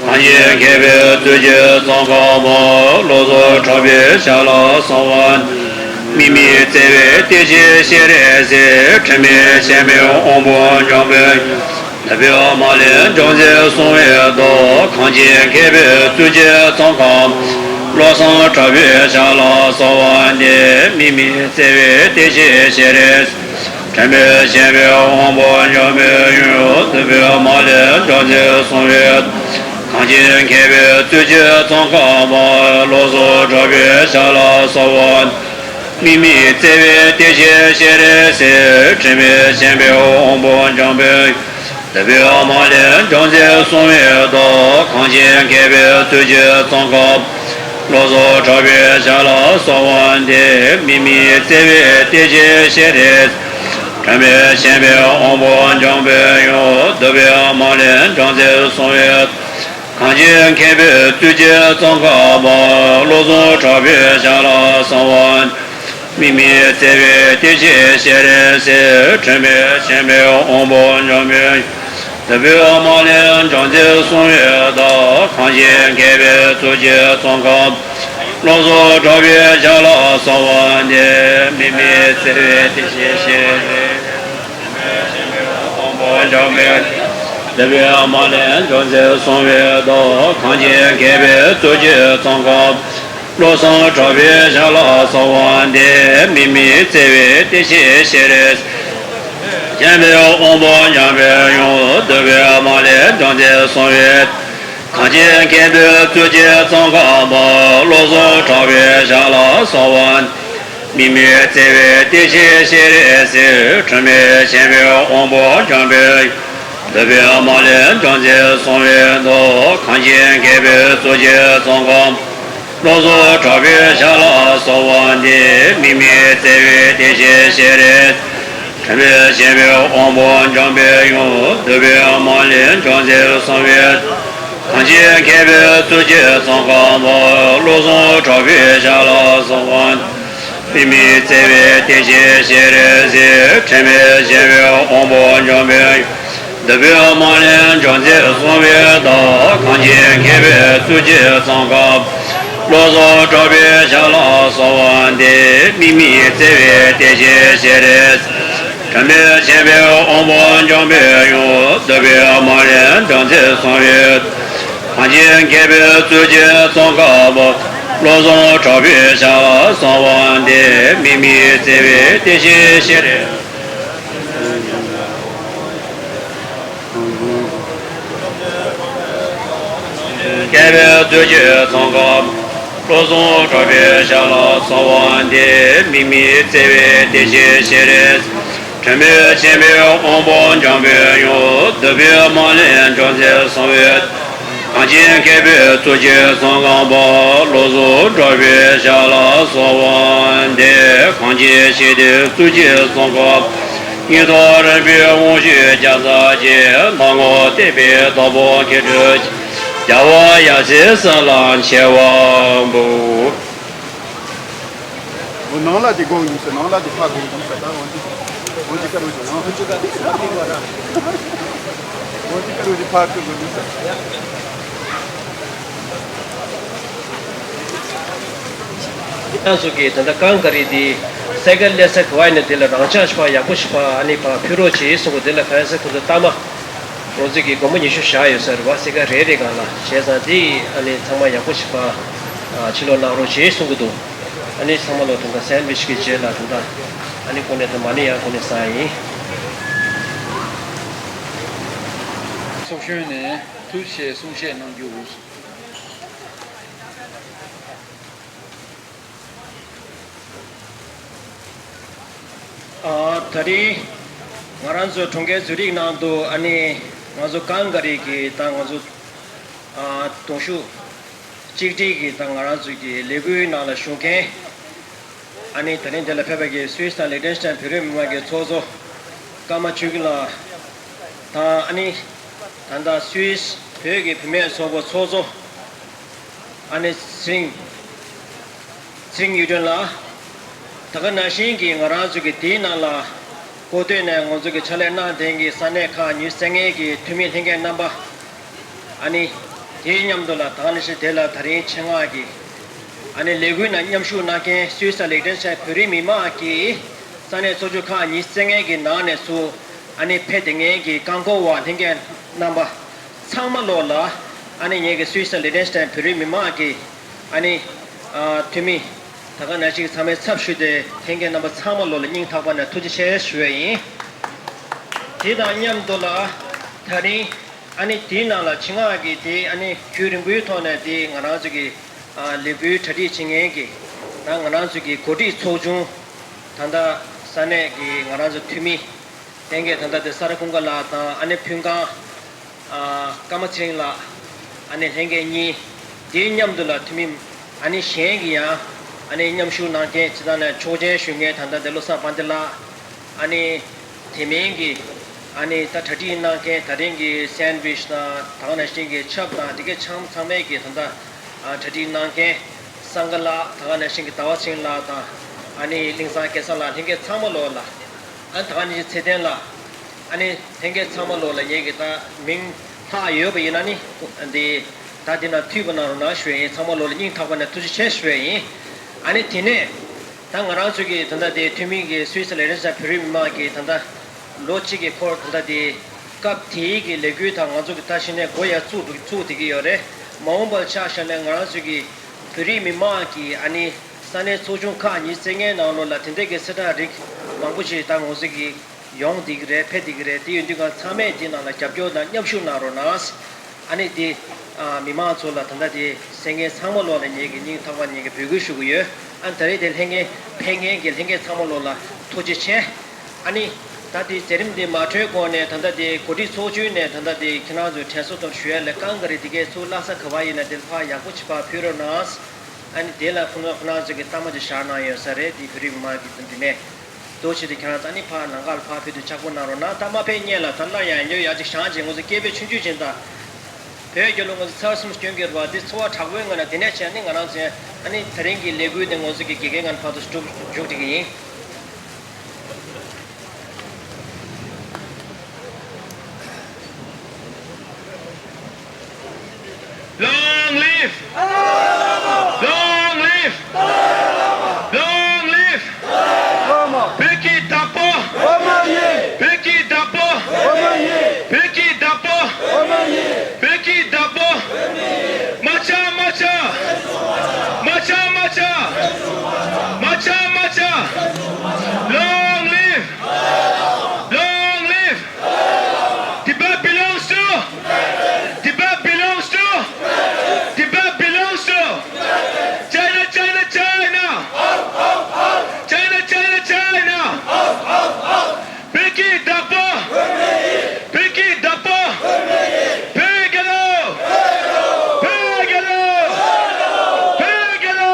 གང་ཕྱིར་མཁས་པའི་ཐུགས་རྗེས་ཚངས་པར་སྤོབས། བློ་བཟང་གྲགས་པའི་ཞབས་ལ་གསོལ་བ། དམིགས་མེད་བརྩེ་བའི་བདེ་ཆེན་ཤེས་རབ་གཟིགས། དྲན་པས་ཆེན་པོའི་དབང་པོ་འཇོམས་པའི། བདུད་པའི་དམག་ལས་བྱང་ཆུབ་སྲུང་བའི་མཐུ། གང་ཕྱིར་མཁས་པའི་ཐུགས་རྗེས་ཚངས་པར། བློ་བཟང་གྲགས་པའི་ཞབས་ལ་གསོལ་བ་འདེབས། དམིགས་མེད་བརྩེ་བའི་བདེ་ཆེན་ཤེས་རབ། དྲན་པས་ཆེན་པོའི་དབང་པོ་འཇོམས་པའི་དབྱིངས། བདུད་པའི་དམག་ལས་བྱང་ཆུབ་སྲུང་བའི། གང་ཕྱིར་མཁས་པའི་ཐུགས་རྗེས་ཚངས་པར་སྤོབས། བློ་བཟང་གྲགས་པའི་ཞབས་ལ་གསོལ་བ། དམིགས་མེད་བརྩེ་བའི་བདེ་ཆེན་ཤེས་རབ་གཟིགས། དྲན་པས་ཆེན་པོའི་དབང་པོ་འཇོམས་པའི། བདུད་པའི་དམག་ལས་བྱང་ཆུབ་སྲུང་བའི་མཐུ། གང་ཕྱིར་མཁས་པའི་ཐུགས་རྗེས་ཚངས་པར། བློ་བཟང་གྲགས་པའི་ཞབས་ལ་གསོལ་བ་འདེབས། དམིགས་མེད་བརྩེ་བའི་བདེ་ཆེན་ཤེས་རབ། དྲན་པས་ཆེན་པོའི་དབང་པོ་འཇོམས་པའི་དབྱིངས། བདུད་པའི་དམག་ལས་བྱང་ཆུབ་སྲུང་བའི། གང་ཕྱིར་མཁས་པའི་ཐུགས་རྗེས་ཚངས་པར་སྤོབས། བློ་བཟང་གྲགས་པའི་ཞབས་ལ་གསོལ་བ། དམིགས་མེད་བརྩེ་བའི་བདེ་ཆེན་ཤེས་རབ་གཟིགས། དྲན་པས་ཆེན་པོའི་དབང་པོ་འཇོམས་པའི། བདུད་པའི་དམག་ལས་བྱང་ཆུབ་སྲུང་བའི་མཐུ། གང་ཕྱིར་མཁས་པའི་ཐུགས་རྗེས་ཚངས་པར། བློ་བཟང་གྲགས་པའི་ཞབས་ལ་གསོལ་བ་འདེབས། དམིགས་མེད་བརྩེ་བའི་བདེ་ཆེན་ཤེས་རབ། དྲན་པས་ཆེན་པོའི་དབང་པོ་འཇོམས་པའི། བདུད་པའི་དམག་ལས་བྱང་ཆུབ་སྲུང་བའི་མཐུ། གང་ཕྱིར་མཁས་པའི་ཐུགས་རྗེས་ཚངས་པར། བློ་བཟང་གྲགས་པའི་ཞབས་ལ་གསོལ་བ་འདེབས། དམིགས་མེད་བརྩེ་བའི་བདེ་ཆེན་ཤེས་རབ། ཆེན་པོའི་དབང་པོ་འཇོམས་པའི་དབྱིངས། བདུད་པའི་དམག་ལས་བྱང་ཆུབ་སྲུང་བའི། གང་ཕྱིར་མཁས་པའི་ཐུགས་རྗེས་ཚངས་པར་སྤོབས། བློ་བཟང་གྲགས་པའི་ཞབས་ལ་གསོལ་བ། དམིགས་མེད་བརྩེ་བའི་བདེ་ཆེན་ཤེས་རབ་གཟིགས། དྲན་པས་ཆེན་པོའི་དབང་པོ་འཇོམས་པའི། བདུད་པའི་དམག་ལས་བྱང་ཆུབ་སྲུང་བའི་མཐུ། གང་ཕྱིར་མཁས་པའི་ཐུགས་རྗེས་ཚངས་པར། བློ་བཟང་གྲགས་པའི་ཞབས་ལ་གསོལ་བ་འདེབས། དམིགས་མེད་བརྩེ་བའི་བདེ་ཆེན་ཤེས་རབ། དྲན་པས་ཆེན་པོའི་དབང་པོ་འཇོམས་པའི་དབྱིངས། བདུད་པའི་དམག་ལས་བྱང་ཆུབ་སྲུང་བའི། གང་ཕྱིར་མཁས་པའི་ཐུགས་རྗེས་ཚངས་པར་སྤོབས། བློ་བཟང་གྲགས་པའི་ཞབས་ལ་གསོལ་བ། དམིགས་མེད་བརྩེ་བའི་བདེ་ཆེན་ཤེས་རབ་གཟིགས། དྲན་པས་ཆེན་པོའི་དབང་པོ་འཇོམས་པའི། བདུད་པའི་དམག་ལས་བྱང་ཆུབ་སྲུང་བའི་མཐུ། གང་ཕྱིར་མཁས་པའི་ཐུགས་རྗེས་ཚངས་པར། བློ་བཟང་གྲགས་པའི་ཞབས་ལ་གསོལ་བ་འདེབས། དམིགས་མེད་བརྩེ་བའི་བདེ་ཆེན་ཤེས་རབ། དྲན་པས་ཆེན་པོའི་དབང་པོ་འཇོམས་པའི་དབྱིངས། བདུད་པའི་དམག་ལས་བྱང་ཆུབ་སྲུང་བའི། གང་ཕྱིར་མཁས་པའི་ཐུགས་རྗེས་ཚངས་པར་སྤོབས། བློ་བཟང་གྲགས་པའི་ཞབས་ལ་གསོལ་བ་འདེབས། དམིགས་མེད་བརྩེ་བའི་བདེ་ཆེན་ཤེས་རབ། མཁས་པའི་ཐུགས་རྗེས་ཚངས་པར། བློ་བཟང་གྲགས་པའི་ཞབས་ལ་གསོལ་བ་འདེབས། དམིགས་མེད་བརྩེ་བའི་བདེ་ཆེན་ཤེས་རབ། དྲན་པས་ཆེན་པོའི་དབང་པོ་འཇོམས་པའི་དབྱིངས། བདུད་པའི་དམག་ལས་བྱང་ཆུབ་སྲུང་བའི། གང་ཕྱིར་མཁས་པའི་ཐུགས་རྗེས་ཚངས་པར་སྤོབས། བློ་བཟང་གྲགས་པའི་ཞབས་ལ་གསོལ་བ་འདེབས། གང་ཕྱིར་ཞི་བདེའི་ཐུགས་རྗེས་ཚངས་པར། སྙིང་ཐག་རིང་པོའི་དབང་ཕྱུག་སྐྱབས་མཛད་ཅིང་། སྣང་ངོར་བསྟན་པའི་བདག་པོ་མཁས་གྲུབ་ཀྱི། རྒྱལ་བ་ཡབ་སྲས་གསུམ་ལ་མཆོད་པ་འབུལ། འོ་ནང་ལ་དེ་དགོས་ཡིན་ཟེར། ནང་ལ་དེ་ཕར་དགོས་ཡིན་ཟེར། ད་འོན་ཏེ་འོན་ཏེ་ཀ་རུ་ཅིག་ཡང་འོན་ཏེ་ཀ་རུ་ཅིག་ཕར་དགོས་ཡིན་ཟེར། ཁྱེད་རང་ཚོ་གིས་ད་ལྟ་གངས་དཀར་རི་དེ་སེ་ག་ལེ་ས་གི་བ་ནས་དེ་ལ་རང་ཅག་ཞིག་ཕར་ཡག་པོ་ཞིག་ཕར་ཨ་ནི་ཕར་ཕུལ་རོགས་བྱེད་གསུང་གི། དེ་ལ་ག་རེ་ཟེར། ཁོ་ཚོ་ལྟ་མ་ང་ཚོ་གི་སྒོར་མོ་ཉི་ཤུ་བཞག་ཡོད་ས་རེད་བ། སེ་ག་རེ་རེ་སྒང་ལ་བྱས་ཙང་དེ་ཨ་ནི་ཚང་མ་ཡག་པོ་ཞིག་ཕར་ཕྱིར་ལོག་གནང་རོགས་བྱེད་གསུང་གི་འདུག་ཨ་ནི་ཚང་མ་ལོ་དོན་དག་སེན་ཝིཆ་གི་རྗེས་ལ་དོན་དག་ཨ་ནི་ཁོ་ནས་དང་མ་ནི་ཡང་ཁོ་ནས་ཟ་ཡིན། ཚོགས་གཞོན་ནས་ཐུགས་ཆེ་གསུང་བཤད་གནང་རྒྱུ། ཨ། ད་རིང་ང་རང་ཚོ་གྲོང་ཁྱེར་ཛུ་རིག་ནང་དུ་ཨ་ནི་ང་ཚོ་གངས་དཀར་རི་གི་ད་ང་ཚོ་ཨ་གདུང་ཤུགས་གཅིག་སྒྲིལ་གྱི་ད་ང་རང་ཚོ་གི་ལས་འགུལ་ནང་ལ་ཞུགས་མཁན་ ཨ་ནི་དེ་རིང་འདི་ལ་ཕེབས་པའི་གི་སུད་སི་དང་ལིག་ཏེན་སི་ཊན་བོད་རིགས་མི་མང་གི་ཚོགས་གཙོ་ཀརྨ་ཆོས་སྐྱིད་ལགས་དང་། ཨ་ནི་ད་ལྟ་སུད་སི་བོད་ཀྱི་བུད་མེད་ཚོགས་པ་ཚོགས་གཙོ་ཨ་ནི་ཚེ་རིང་ཚེ་རིང་གཡུ་སྒྲོན་ལགས། ད་ག་ནང་བཞིན་གྱི་ང་རང་ཚོ་གི་དེའི་ནང་ལ་འགོ་སྟོད་ནས་ང་ཚོ་གི་ཕྱག་ལས་གནང་མཁན་གྱི་ས་གནས་ཁག་ཉི་ཤུ་རྩ་ལྔའི་གི་འཐུས་མི་ལྷན་རྒྱས་རྣམ་པ། ཨ་ནི་དེའི་མཉམ་དུ་ལ་ད་ག་ནང་བཞིན་དེ་ལ་ད་རིང་ཆེད་མངགས་ཀྱི་ཨ་ནི་ལས་འགུལ་ནང་མཉམ་ཞུགས་གནང་མཁན་སུད་སི་ལིག་ཏེན་སི་ཊན་བོད་རིགས་མི་མང་གི་ས་གནས་ཚོགས་ཆུང་ཁག་ཉི་ཤུ་རྩ་ལྔའི་གི་ནང་ནས་སུ་ཨ་ནི་ཕེབས་བསྡད་མཁན་གྱི་རྐང་འཁོར་བ་ལྷན་རྒྱས་རྣམ་པ་ཚང་མ་ལོག་ལ། ཨ་ནི་ངེད་ཀྱི་སུད་སི་ལིག་ཏེན་སི་ཊན་བོད་རིགས་མི་མང་གི་ཨ་ནི་ཨ་འཐུས་མི་ད་ག་ནང་བཞིན་ཚང་མའི་ཚབ་ཞུས་ཏེ་ལྷན་རྒྱས་རྣམ་པ་ཚང་མ་ལོག་ལ་སྙིང་ཐག་པ་ནས་ཐུགས་རྗེ་ཆེ་ཞུ་ཡས་ཡིན། དེ་དང་མཉམ་དུ་ལ་ད་རིང་ཨ་ནི་དེའི་ནང་ལ་ཆེད་མངགས་ཀྱི་དེ་ཨ་ནི་རྒྱུན་རིང་པོའི་ཐོག་ནས་དེ་ང་རང་ཚོ་གི་ཨ་ལས་འགུལ་གྲ་སྒྲིག་བྱེད་མཁན་གྱི་ད་ང་རང་ཚོ་གི་འགོ་ཁྲིད་ཚོགས་ཆུང་ད་ལྟ་ས་གནས་ཀྱི་ང་རང་ཚོ་འཐུས་མི་ལྷན་རྒྱས་ད་ལྟ་དེ་ས་ར་ཀུན་དགའ་ལགས་དང་ཨ་ནི་ཕུན་ཁང་། ཨ་ཀརྨ་ཚེ་རིང་ལགས། ཨ་ནི་ལྷན་རྒྱས་གཉིས། དེའི་མཉམ་དུ་ལ་འཐུས་མི་ཨ་ནི་གཞན་གྱི་ཡང་ཨ་ནི་མཉམ་ཞུགས་གནང་མཁན་སྤྱི་བཏང་ནས་ཆོག་མཆན་ཞུ་མཁན་ད་ལྟ་དེ་བློ་བཟང་དཔལ་ལྡན་ལགས། ཨ་ནི་དེ་མིན་གྱི་ཨ་ནི་ད་གྲ་སྒྲིག་གནང་མཁན་ད་རིང་གི་སེན་ཝིཆ་དང་ད་ག་ནང་བཞིན་གྱི་ཆབ་དང་དེ་གའི་ཆང་ཚང་མས་ཀྱི་ད་ལྟ་ཨ་གྲ་སྒྲིག་གནང་མཁན་སངྒ་ལགས། ད་ག་ནང་བཞིན་གྱི་ཟླ་བ་ཚེ་རིང་ལགས་དང་ཨ་ནི་གླིང་ཚང་སྐལ་བཟང་ལགས། ལྷན་རྒྱས་ཚང་མ་ལོག་ལ། ཨ་ནི་ད་ག་ནང་བཞིན་ཚེ་བརྟན་ལགས། ཨ་ནི་ལྷན་རྒྱས་ཚང་མ་ལོག་ལ་ངེད་ཀྱི་ད་མིང་ལྷག་ཡོད་པ་ཡིན་ན་ནི་འདི་ད་འདི་ན་འཐུས་པ་གནང་རོགས་གནང་ཞུ་ཡས་ཡིན། ཚང་མ་ལོག་ལ་སྙིང་ཐག་པ་ནས་ཐུགས་རྗེ་ཆེ་ཞུ་ཡས་ཡིན། ཨ་ནི་དེ་ནས་ད་ང་རང་ཚོ་གི་ད་ལྟ་དེ་འཐུས་མི་གི་སུད་སི་ལ་རེ་ས་བོད་རིགས་མི་མང་གི་ད་ལྟ་ལོ་གཅིག་གི་འཁོར་ད་ལྟ་དེ་སྐབས་དེའི་གི་ལས་འགུལ་དང་ང་ཚོ་གི་ད་གཞི་ནས་འགོ་ཡ་བཙུགས་འགྲོ་བཙུགས་བསྡད་ཀྱི་ཡོད་རེད། མ་འོངས་པར་ཆ་བཞག་ན་ང་རང་ཚོ་གི་བོད་རིགས་མི་མང་གི་ཨ་ནི་ས་གནས་ཚོགས་ཆུང་ཁག་ཉི་ཤུ་རྩ་ལྔའི་ནང་ལོགས་ལ་དེ་འདྲ་གི་གསལ་བསྒྲགས་རིགས་མང་པོ་ཞིག་ད་ང་ཚོ་གི་ཡོང་བསྡད་ཀྱི་རེད། ཕེབས་བསྡད་ཀྱི་རེད། དེ་ཡིན་དུས་ཀྱང་ཚང་མས་དེ་ནང་ལ་རྒྱབ་སྐྱོར་དང་མཉམ་ཞུགས་གནང་རོགས་གནང་། ཨ་ནི་དེ་ཨ་མི་མང་ཚོ་ལ་ད་ལྟ་དེ་གསན་མཁན་ཚང་མ་ལོག་ལ་ངེད་ཀྱི་སྙིང་ཐག་པ་ནས་ངེད་ཀྱི་འབོད་སྐུལ་ཞུ་གི་ཡོད། ཨ་ནི་ད་རེས་དེ་ལྷན་རྒྱས་ཕེབས་མཁན་གྱི་ལྷན་རྒྱས་ཚང་མ་ལོག་ལ་ཐུགས་རྗེ་ཆེ། ཨ་ནི་ད་དེ་མཛད་རིམ་དེ་མ་གྲོལ་གོང་ནས་ད་ལྟ་དེ་འགོ་ཁྲིད་ཚོགས་ཆུང་ནས་ད་ལྟ་དེ་ཁྱེད་རང་ཚོའི་དྲན་གསོ་ཐོག་ཞུ་ཡ་ལས་རྐང་ག་རེ་དེ་གས་ཚུར་བརླག་ས་ག་བ་ཡིན་ན་དེ་ཕར་ཡག་པོ་ཅིག་ཕར་ཕུལ་རོགས་གནང་། ཨ་ནི་དེ་ལ་ཁོང་ཁོང་རང་ཚོ་གི་གཏའ་མ་ཅིག་བཞག་གནང་ཡོད་ས་རེད། དེ་བོད་རིགས་མི་མང་གི་འདི་ནས། དོ་ཆེད་དུ་ཁྱེད་རང་ཚོ་ཨ་ནི་ཕར་ནང་ཁར་ཕར་ཕེབས་དུས་ཆག་པོ་གནང་རོགས་གནང་། ད་མ་ཕེབས་སྔོན་ལ་ད་སླར་ཡང་ཡང་བསྐྱར་ཡ་ཅིག་བཞེངས་བྱས་ང་ཚོ་སྐད་འབོད་ཆུང་ཆུང་བྱས་ད། བོད་རྒྱལ་ལོ་ང་ཚོ་ཚར་གསུམ་སྐྱོན་གྱི་རེད་བ། འདི་ཚོར་བ་དྲག་པོའི་ངང་ནས་དེ་ནས་བྱས་ནི་ང་རང་ཚོའི་ཨ་ནི་ད་རིང་གི་ལས་འགུལ་འདི་ང་ཚོ་གི་དགེ་རྒན་ངང་ཕར་དུ་སྒྲུབ་མཇུག་སྒྲིལ་གྱི་ཡིན། Long live! Long live! Long live! བོད་ཀྱི་བདག་པོ། བོད་ཀྱི་བདག་པོ། བོད་ཀྱི་བདག་པོ། བོད་ཀྱི་བདག་པོ། མ་ཆག་མ་ཆག་མ་ཆག་མ་ཆག་མ་ཆག་མ་ཆག Long live! Long live! Tibet belongs to Tibet belongs to Tibet belongs to China, China, China! China, China, China! བོད་ཀྱི་བདག་པོ། བོད་ཀྱི་བདག་པོ། བོད་རྒྱལ་ལོ། བོད་རྒྱལ་ལོ། བོད་རྒྱལ་ལོ།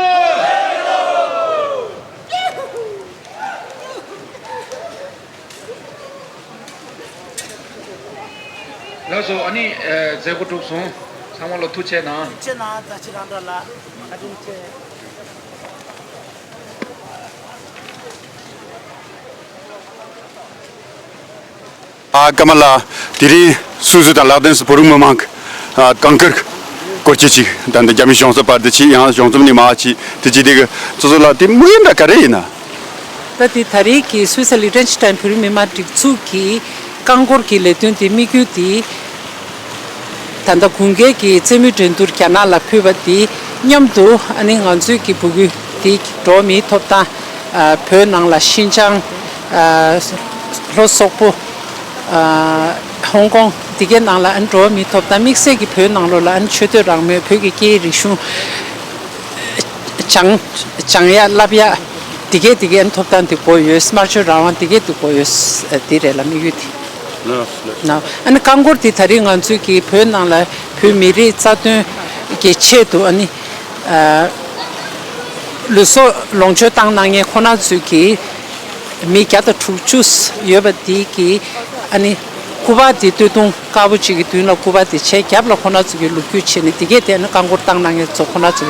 ལགས་སོ། ཨ་ནི་ཨ་མཛད་སྒོ་གྲུབ་སོང་། ཚང་མ་ལ་ཐུགས་རྗེ་གནང་། ཐུགས་རྗེ་གནང་། ད་ཅི་རང་འདྲ་ལ་བཀའ་དྲིན་ཆེ། ཨ་ཀརྨ་ལགས། དེ་རིང་སུད་སི་དང་ལག་དེབ་སུ་བོད་རིགས་མི་མང་གི་ཨ་རྐང་འཁོར་སྐོར་སྐྱོད་ཅིག་ད་ལྟ་རྒྱ་མི་གཞུང་ཚབ་བར་དུ་ཕྱིན། ཡང་གཞུང་ཚབ་ནས་མར་ཕྱིན། དེ་ཅི་དེ་གི་ཚོ་ཚོ་ལ་དེ་དམིགས་ཡུལ་འདྲ་ག་རེ་ཡིན་ན། ད་དེ་ད་རེས་ཀྱི་སུད་སི་ལི་ཊེན་ཤི་ཊན་བོད་རིགས་མི་མང་སྒྲིག་འཛུགས་ཀྱི་རྐང་འཁོར་གྱི་ལས་དོན་དེ་དམིགས་ཡུལ་དེ། ད་ལྟ་དགུན་ཁའི་གི་རྩེད་མོའི་འགྲན་བསྡུར་རྒྱ་ནག་ལ་ཕུལ་བ་དེ་མཉམ་དུ་ཨ་ནི་ང་ཚོའི་གི་འབོད་སྐུལ་དེ་འགྲོ་བ་མིའི་ཐོབ་ཐང་ཨ་བོད་ནང་ལ་ཤིན་ཅང་ཨ་ལྷོ་སོག་པོ་ཨ་ཧོང་ཀོང་དེ་གའི་ནང་ལ་ཨ་ནི་འགྲོ་བ་མིའི་ཐོབ་ཐང་དམིགས་བསལ་གྱི་བོད་ནང་ལོགས་ལ་ཨ་ནི་ཆོས་དད་རང་མོས་བོད་ཀྱི་སྐད་ཡིག་རིག་གཞུང་སྦྱང་སྦྱང་ཡ་བསླབ་ཡ་དེ་གའི་དེ་གའི་ཨ་ནི་ཐོབ་ཐང་དེ་དགོས་ཡོད། སྨྲ་བརྗོད་རང་དབང་དེ་གའི་དེ་དགོས་ཡོད། དེ་རེད་ལ་དམིགས་ཡུལ་དེ། ལགས་སོ། ལགས་སོ། ན། ཨ་ནི་རྐང་འཁོར་འདི་ད་རེས་ང་ཚོས་ཀྱི་བོད་ནང་ལ་བོད་མི་རིགས་རྩ་དོན་གྱི་ཆེད་དུ་ཨ་ནི་ཨ་ ལུས་སྲོག་ལོངས་སྤྱོད་བཏང་གནང་མཁན་ཁོང་རྣམ་ཚོས་ཀྱིས་མི་བརྒྱ་དང་དྲུག་ཅུ་ཡོད་པ་དེ་གིས་ཨ་ནི་སྐུ་པར་དེ་སྟོད་ཐུང་དཀར་པོ་གཅིག་གི་མདུན་ལ་སྐུ་པར་དེ་བྱས། རྒྱབ་ལ་ཁོང་རྣམ་ཚོ་གིས་ལོ་རྒྱུས་བྱས་ནས། དེ་གས་དེ་ཨ་ནི་རྐང་འཁོར་བཏང་གནང་མཁན་ཚོ་ཁོང་རྣམ་ཚོ་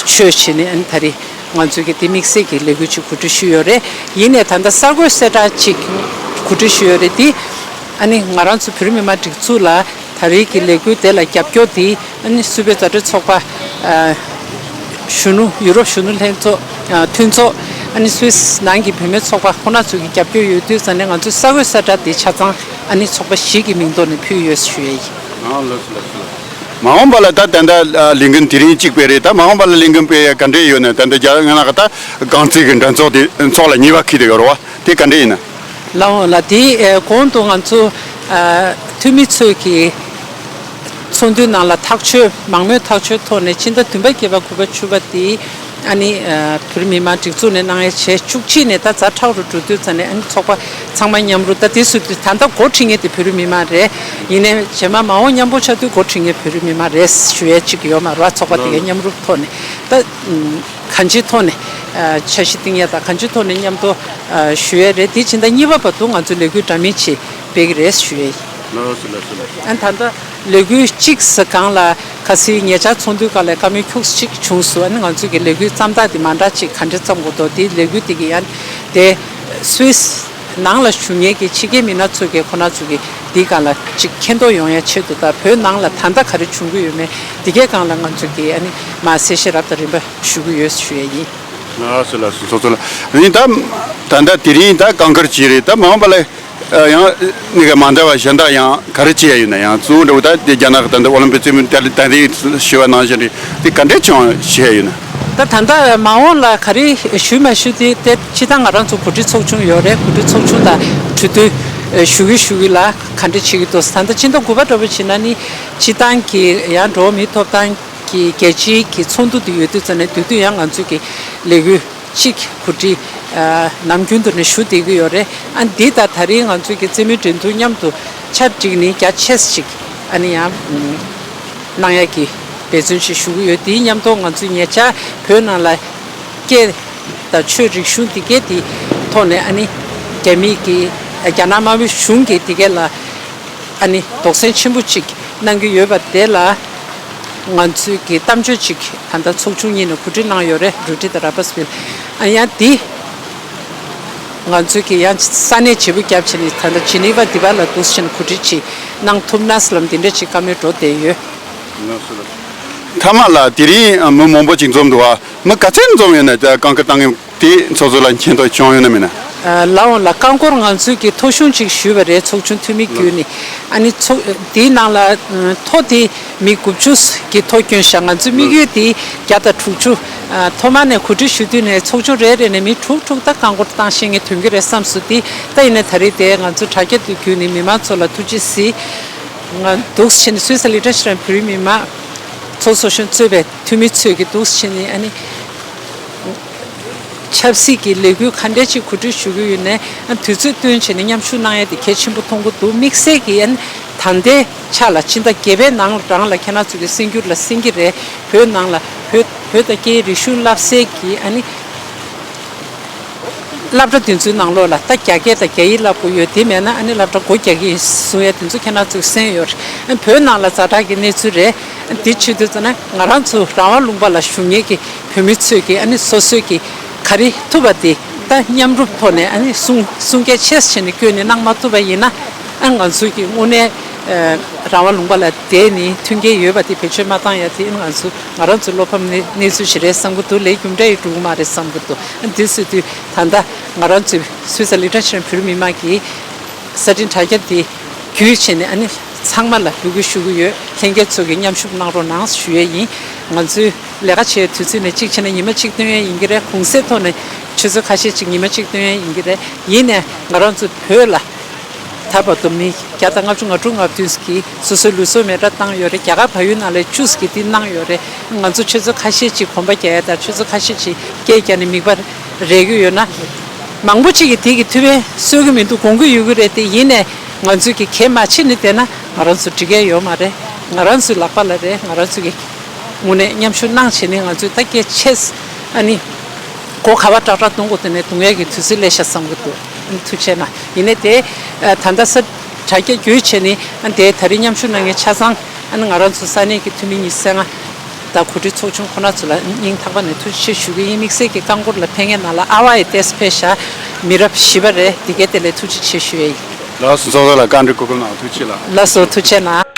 གིས་ཆོས་བྱས་ནས། ཨ་ནི་ད་རེས་ང་ཚོས་ཀྱིས་དེ་དམིགས་བསལ་གྱི་ལས་འགུལ་ཅིག་གོ་སྒྲིག་ཞུས་ཡོད་རེད། ཡིན་ནའི་ད་ལྟ་གསར་འགོད་གསལ་བསྒྲགས་ཅིག་གོ་སྒྲིག་ཞུས་ཡོད་རེད། དེ་ཨ་ནི་ང་རང་ཚོ་བོད་རིགས་མི་མང་སྒྲིག་འཛུགས་ལ་ད་རེས་ཀྱི་ལས་འགུལ་དེ་ལ་རྒྱབ་སྐྱོར་དེ་ཨ་ནི་སུད་བོད་མཛའ་འབྲེལ་ཚོགས་པ་ཨ་གཞོན་ནུ། ཡུ་རོབ་གཞོན་ནུ་ལྷན་ཚོགས་ཨ་མཐུན་ཚོགས། ཨ་ནི་སུད་སི་ནང་གི་བུད་མེད་ཚོགས་པ་ཁོང་རྣམ་ཚོ་གི་རྒྱབ་སྐྱོར་ཡོད་དུས་ཙང་ནས། ང་ཚོའི་གསར་འགོད་གསལ་བསྒྲགས་དེ་ཆ་ཚང་ཨ་ནི་ཚོགས་པ་བཞི་གི་མིང་ཐོག་ནས་ཕུལ་ཡོད་ཞུ་ཡས་ཡིན། ཨ་ལགས་སོ། ལགས་སོ། ལགས་སོ། མ་འོངས་པ་ལ་ད་ད་ལྟ་ལས་འགུལ་དེ་རིང་གཅིག་སྤེལ་རེད། ད་མ་འོངས་པ་ལ་ལས་འགུལ་སྤེལ་ཡ་ག་འདྲས་ཡོད་ན། ད་ལྟ་རྒྱ་ང་ལ་ད་རྐང་རྩེད་ཀྱི་འགྲན་ཚོགས་དེ་ཚོགས་ལ་གཉིས་པ་འཁེལ་བསྡད་ཡོད་རེད་བ། དེ་ག་འདྲས་ཡིན་ན། ལགས་འོང་ལགས། དེ་ཨེ་གོང་དུ་ང་ཚོ་ཨ་འཐུས་མི་ཚོས་ཀྱི་ཚོགས་འདུའི་ནང་ལ་ཐག་གཅོད། མང་མོས་ཐག་གཅོད་ཐོག་ནས་ཕྱི་ཟླ་བདུན་པ་བརྒྱད་པ་དགུ་པ་བཅུ་པ་དེ་ཨ་ནི་ཨ་བོད་རིགས་མི་མང་སྒྲིག་འཛུགས་ནས་གནང་ཡས་བྱས། བཅུ་གཅིག་ནས་ད་ཛ་དྲག་རུ་འགྲོ་དུས་ཙང་ནས། ཨ་ནི་ཚོགས་པ་ཚང་མ་མཉམ་རུབ། ད་དེ་སུ་དེ་ད་ལྟ་འགོ་ཁྲིད་མཁན་དེ་བོད་རིགས་མི་མང་རེད། ཡིན་ནའི་རྗེས་མ་མ་འོངས་མཉམ་པོ་ཆགས་དུས་འགོ་ཁྲིད་མཁན་བོད་རིགས་མི་མང་རེད་ཞུ་ཡས་ཅིག་ཡོད་མ་རེད། ཚོགས་པ་དེ་གའི་མཉམ་རུབ་ཐོག་ནས་ད་གང་ཅིའི་ཐོག་ནས་ཨ་འཆར་གཞི་བཏིང་ཡས་དང་གང་ཅིའི་ཐོག་ནས་མཉམ་དུ་ཨ་ཞུ་ཡས་རེད། དེ་ཕྱི་ཟླ་གཉིས་པ་བར་དུ་ང་ཚོ་ལས་འགུལ་འདྲ་མིན་ཅིག་སྤེལ་གྱི་རེད་ཞུ་ཡས་ཡིན། ལགས་སོ། ལགས་སོ། ལགས་སོ། ཨ་ནི་ད་ལྟ་ལས་འགུལ་གཅིག་ཙམ་སྒང་ལ་ཁ་སང་ཉེ་ཆར་ཚོགས་འདུའི་སྒང་ལ་བཀའ་མོལ་ཁྱུག་ཙམ་ཅིག་བྱུང་སོང་། ཨ་ནི་ང་ཚོས་ཀྱི་ལས་འགུལ་བརྩམས་སྟངས་དེ་མ་འདྲ་ཅིག་ག་འདྲས་བརྩམས་དགོས་འདུག་དེ་ལས་འགུལ་དེ་གི་ཡང་དེ་སུད་སི་ནང་ལ་བཞུགས་མཁན་གྱི་ཕྱི་རྒྱལ་མི་སྣ་ཚོས་ཀྱི་ཁོང་རྣམ་ཚོས་ཀྱི་དེའི་སྒང་ལ་ཅིག་མཁྱེན་རྟོགས་ཡོང་ཡ་ཆེད་དུ། ད་བོད་ནང་ལ་ད་ལྟ་ག་རེ་བྱུང་གི་ཡོད་མེད་དེ་གའི་སྒང་ལ་ང་ཚོས་ཀྱི་ཨ་ནི་མར་གསལ་བཤད་རབ་དང་རིམ་པ་ཞུ་གི་ཡོད་ཞུ་ཡས་ཡིན། ལགས་སོ། ལགས་སོ། ཚོགས་གཙོ་ལགས། ཨ་ནི་ད་ད་ལྟ་དེ་རིང་ད་རྐང་འཁོར་གཅིག་རེད། ད་མ་འོངས་པ་ལ་ཨ་ཡང་ནི་ག་མ་འདྲ་བ་གཞན་དག་ཡང་ག་རེ་བྱེད་ཡ་ཡོད་ན། ཡང་གཙོ་བོ་འདྲ་བོ་ད་དེ་རྒྱ་ནག་གི་ད་ལྟ་ཨོ་ལིམ་པིག་རྩེད་མོའི་ད་ལྟ་ད་རེས་ཞུ་བ་ནང་བཞིན་རེད། དེ་ག་འདྲས་ཀྱང་བྱེད་ཡ་ཡོད་ན། ད་ད་ལྟ་མ་འོངས་ལ་ག་རེ་ཞུ་མ་ཞུ་དེ་དེ་སྤྱིར་བཏང་ང་རང་ཚོ་གོ་སྒྲིག་ཚོགས་ཆུང་ཡོད་རེད། གོ་སྒྲིག་ཚོགས་ཆུང་དང་གྲོས་བསྡུར་ཞུ་གི་ཞུ་གི་ལ་ག་འདྲས་བྱེད་ཀྱི་འདུག་ད་ལྟ་སྤྱི་ཟླ་དགུ་པ་འདྲ་བོ་བྱས་ན་ནི་སྤྱིར་བཏང་གི་ཡང་འགྲོ་བ་མིའི་ཐོབ་ཐང་གི་རྒྱལ་སྤྱིའི་གི་ཚོགས་འདུ་དེ་ཡོད་དུས་ཙང་ནས། དེ་དུས་ཡང་ང་ཚོས་ཀྱི་ལས་འགུལ་གཅིག་གོ་སྒྲིག་ཨ་ནམ་རྒྱུན་དུ་ནས་ཞུ་བསྡད་ཀྱི་ཡོད་རེད། ཨ་འདི་དང་ད་རེས་ང་ཚོས་ཀྱི་རྩེད་མོའི་འགྲན་བསྡུར་མཉམ་དུ་ཆ་བསྒྲིགས་ནས་རྒྱ་ཆེ་ས་ཅིག་ཨ་ནི་ཡང་གནང་ཡ་གི་འབད་བརྩོན་ཞིག་ཞུ་གི་ཡོད། དེའི་མཉམ་དུ་ང་ཚོས་ཉེ་ཆར་བོད་ནང་ལ་སྐད་དང་ཆོས་རིག་གཞུང་དེ་གའི་དེ་ཐོག་ནས་ཨ་ནི་རྒྱ་མིའི་གི་རྒྱ་ནག་དམར་པོའི་གཞུང་གིས་དེ་གའི་ལ་ཨ་ནི་དོགས་ཟོན་ཆེན་པོ་ཅིག་གནང་གི་ཡོད་པ་དེ་ལ་ང་ཚོས་ཀྱི་གཏམ་བརྗོད་ཅིག་ད་ལྟ་ཚོགས་ཆུང་གཉིས་ནས་གོ་སྒྲིག་གནང་ཡོད་རེད། རུ་ཏི་དང་ར་པ་སི་ཕིལ། ཨ་ཡང་འདི་ང་ཚོས་ཀྱི་ཡང་ས་གནས་བརྗེ་པོ་བརྒྱབ་བྱས་ནས་ད་ལྟ་ཇི་ནི་ཝ་འདི་པ་ལ་འདུག་སེ་བྱས་ནས་གོ་སྒྲིག་ཅིག་གནང་ཐུབ་ན་ཟེར་ལབ་འདི་འདྲ་ཅིག་བཀའ་མོལ་འགྲོ་བསྡད་ཡོད། ཐ་མ་ལ་དེ་རིང་མི་མང་པོ་ཅིག་འཛོམས་འདུག་བ། མི་ག་ཚོད་འཛོམས་ཡོད་ན། ད་རྐང་འཁོར་བཏང་མཁན་དེ་ཚོགས་གཙོ་ལ་མཁྱེན་རྟོགས་བྱུང་ཡོད་ན་མེད་ན། ཨ་ལགས་འོང་ལགས། རྐང་འཁོར་ང་ཚོས་ཀྱི་ཐོ་གཞུང་ཅིག་ཞུས་པ་རེད། ཚོགས་ཆུང་འཐུས་མི་བརྒྱུད་ནས། ཨ་ནི་ཚོགས་དེའི་ནང་ལ་ཨ་ཐོ་དེ་མི་དགུ་བཅུ་གི་ཐོ་བསྐྱོན་ཤག་ང་ཚོའི་དམིགས་ཡུལ་དེ་བརྒྱ་དང་དྲུག་ཅུ། ཨ་ཐོག་མ་ནས་གོ་སྒྲིག་ཞུ་དུས་ནས་ཚོགས་ཆུང་རེ་རེ་ནས་མི་དྲུག་དྲུག་ད་རྐང་འཁོར་བཏང་ཤེས་མཁན་ཐོན་གྱི་རེད་བསམ་སོང་། དེ་ད་ཡིན་ན་ད་རེས་དེ་ང་ཚོ་དྲ་རྒྱ་དེ་བརྒྱུད་ནས་མི་མང་ཚོ་ལ་ཐུགས་རྗེ་གཟིགས། ང་འདུག་སེ་བྱས་ནས་སུད་སི་ལི་ཁྲ་ཤི་རན་བོད་རིགས་མི་མང་ཚོགས་གཙོ་གཞོན་གཙོས་པའི་འཐུས་མི་ཚོས་ཀྱི་འདུག་སེ་བྱས་ནས་ཨ་ནི་ཆབ་སྲིད་ཀྱི་ལས་འགུལ་ག་འདྲས་ཅིག་གོ་སྒྲིག་ཞུ་གི་ཡོད་ནའི། ཨ་དུས་ཚོད་བཏོན་བྱས་ནས་མཉམ་ཞུགས་གནང་ཡ་དེ་གལ་ཆེན་པོ་མཐོང་གི་འདུག་དམིགས་བསལ་གྱིས་ཨ་ནི་ད་ལྟའི་ཆ་ལ་ཕྱི་ཟླ་བརྒྱད་པའི་ནང་རང་ལ་ཁྱེད་རང་ཚོ་གི་གསར་འགྱུར་ལ་གསན་གྱི་རེད། བོད་ནང་ལ་བོད་བོད་དང་སྐད་ཡིག་རིག་གཞུང་བསླབ་སའི་གི་ཨ་ནི་སློབ་གྲྭ་དེ་ཚོའི་ནང་ལོགས་ལ་ད་རྒྱ་སྐད་དང་རྒྱ་ཡིག་བསླབ་དགོས་ཡོད། དེ་མེད་ན་ཨ་ནི་སློབ་གྲྭ་སྒོ་རྒྱག་གི་ཡིན་གསུང་ཡ་དེ་ཚོ་ཁྱེད་རང་ཚོས་གསན་ཡོད་རེད། བོད་ནང་ལ་ཛ་དྲག་གི་གནས་ཚུལ་རེད། དེ་བྱེད་དུས་ཙམ་ན་ང་རང་ཚོ་རང་དབང་ལུང་པ་ལ་བཞུགས་མཁན་གྱི་བོད་མི་ཚོས་ཀྱི་ཨ་ནི་སོ་སོས་ཀྱི་ག་རེ་ཐུབ་པ་དེ་ད་མཉམ་རུབ་ཐོག་ནས་ཨ་ནི་གསུང་གསུང་སྐད་ཆེ་ས་བྱས་ནས་བསྐྱོན་ནས་གནང་མ་ཐུབ་པ་ཡིན་ན། ཨ་ང་ཚོས་ཀྱི་དངོས་གནས་ཨ་རང་དབང་ལུང་པ་ལ་བསྡད་ནས་མཐུན་རྐྱེན་ཡོད་པ་དེ་བེད་སྤྱོད་མ་བཏང་ཡ་དེ་ང་ཚོ་ང་རང་ཚོའི་བློ་ཕམ་གནས་གནས་ཚུལ་ཞིག་རེད་བསམ་གྱི་འདུག་ལས་རྒྱུ་འབྲས་ཡིས་འགྲུབ་ཀྱི་མ་རེད་བསམ་གྱི་འདུག་ཨ་འདི་སྲིད་དུས་ད་ལྟ་ང་རང་ཚོའི་སུད་སི་ལི་ཁྲ་ཤི་རན་བོད་རིགས་མི་མང་གི་གསར་འཕྲིན་དྲ་རྒྱ་དེ་བརྒྱུད་བྱས་ནས་ཨ་ནི་ཚང་མ་ལ་འབོད་སྐུལ་ཞུ་གི་ཡོད། ལྷན་རྒྱས་ཚོ་གིས་མཉམ་ཞུགས་གནང་རོགས་གནང་ཞུ་ཡས་ཡིན། ང་ཚོའི་ལས་ཀ་བྱེད་ཡའི་དུས་ཚོད་ནས་གཅིག་བྱས་ན་ཉི་མ་གཅིག་སྟོན་ཡས་ཡིན་གྱི་རེད། གུང་སེང་ཐོག་ནས་ཆུ་ཚོད་ཁ་ཤས་ཅིག་ཉི་མ་གཅིག་སྟོན་ཡས་ཡིན་གྱི་རེད། ཡིན་ནའི་ང་རང་ཚོ་བོད་ལ་ད་བར་དུ་མི་བརྒྱ་དང་ལྔ་བཅུ་ང་དྲུག་ང་བདུན་གྱིས་སོ་སོའི་ལུས་སྲོག་མེ་སྲེག་བཏང་ཡོད་རེད། རྒྱ་གར་བལ་ཡུལ་ནང་ལ་བཅུ་གིས་དེ་གནང་ཡོད་རེད། ང་ཚོ་ཆུ་ཚོད་ཁ་ཤས་ཅིག་གོམ་པ་རྒྱག་ཡ་དང་ཆུ་ཚོད་ཁ་ཤས་ཅིག་སྐད་རྒྱག་ནས་མིད་པ་རེག་གི་ཡོད་ན། མང་པོ་ཅིག་གིས་དེ་གི་མཐུ་དཔེ་གསོས་ཀྱི་མི་འདུག་དགོངས་ཀྱི་ཡོད་ཀྱི་རེད། དེ་ཡིན་ནའི་ང་ཚོས་ཀྱི་གལ་མ་ཕྱེ་ནས་བསྡད་ན་ང་རང་ཚོ་འགྲིག་གི་ཡོད་མ་རེད། ང་རང་ཚོའི་ལག་པ་ལ་རེད། ང་རང་ཚོས་ཀྱི་དངོས་གནས་མཉམ་ཞུགས་གནང་བྱས་ནས་ང་ཚོས་ད་སྐད་ཆེ་ ཨ་ནི། སྒོ་ག་བ་ཏྲག་ཏྲག་རྡུང་དགོས་དེ་ནས་རྡུང་ཡས་ཀྱི་དུས་ཚོད་སླེབས་ཤག་བསམ་གྱི་འདུག་ཨ་ནི་ཐུགས་རྗེ་གནང་། ཡིན་ནའི་དེ། ཨ་ད་ལྟ་ས་དྲ་རྒྱ་བརྒྱུད་བྱས་ནས་ཨ་ནི་དེ་ད་རིང་མཉམ་ཞུགས་གནང་མཁན་ཆ་ཚང་ཨ་ནི་ང་རང་ཚོ་ས་གནས་ཀྱི་འཐུས་མི་ཉི་ཤུ་རྩ་ལྔ་དང་གོ་སྒྲིག་ཚོགས་ཆུང་ཁོ་ན་ཚོ་ལ་སྙིང་ཐག་པ་ནས་ཐུགས་རྗེ་ཆེ་ཞུ་གི་ཡིན། དམིགས་བསལ་གྱི་རྐང་འཁོར་ལ་ཕེབས་མཁན་ནང་ལ་ཨ་ཝ་ཡི་ཏེས་ཕེབས་ཤག་མི་རབས་བཞི་པ་རེད། དེ་གའི་དེ་ལ་ཐུགས་རྗེ་ཆེ་ཞུ་ཡས་ཡིན། ལགས་སོ། ཚོགས་གཙོ་ལ་བཀའ་འདྲི་གོ་སྐབས་གནང་ཐུགས་རྗེ་ཆེ་ལགས། ལགས་སོ། ཐུགས་རྗེ་གནང་།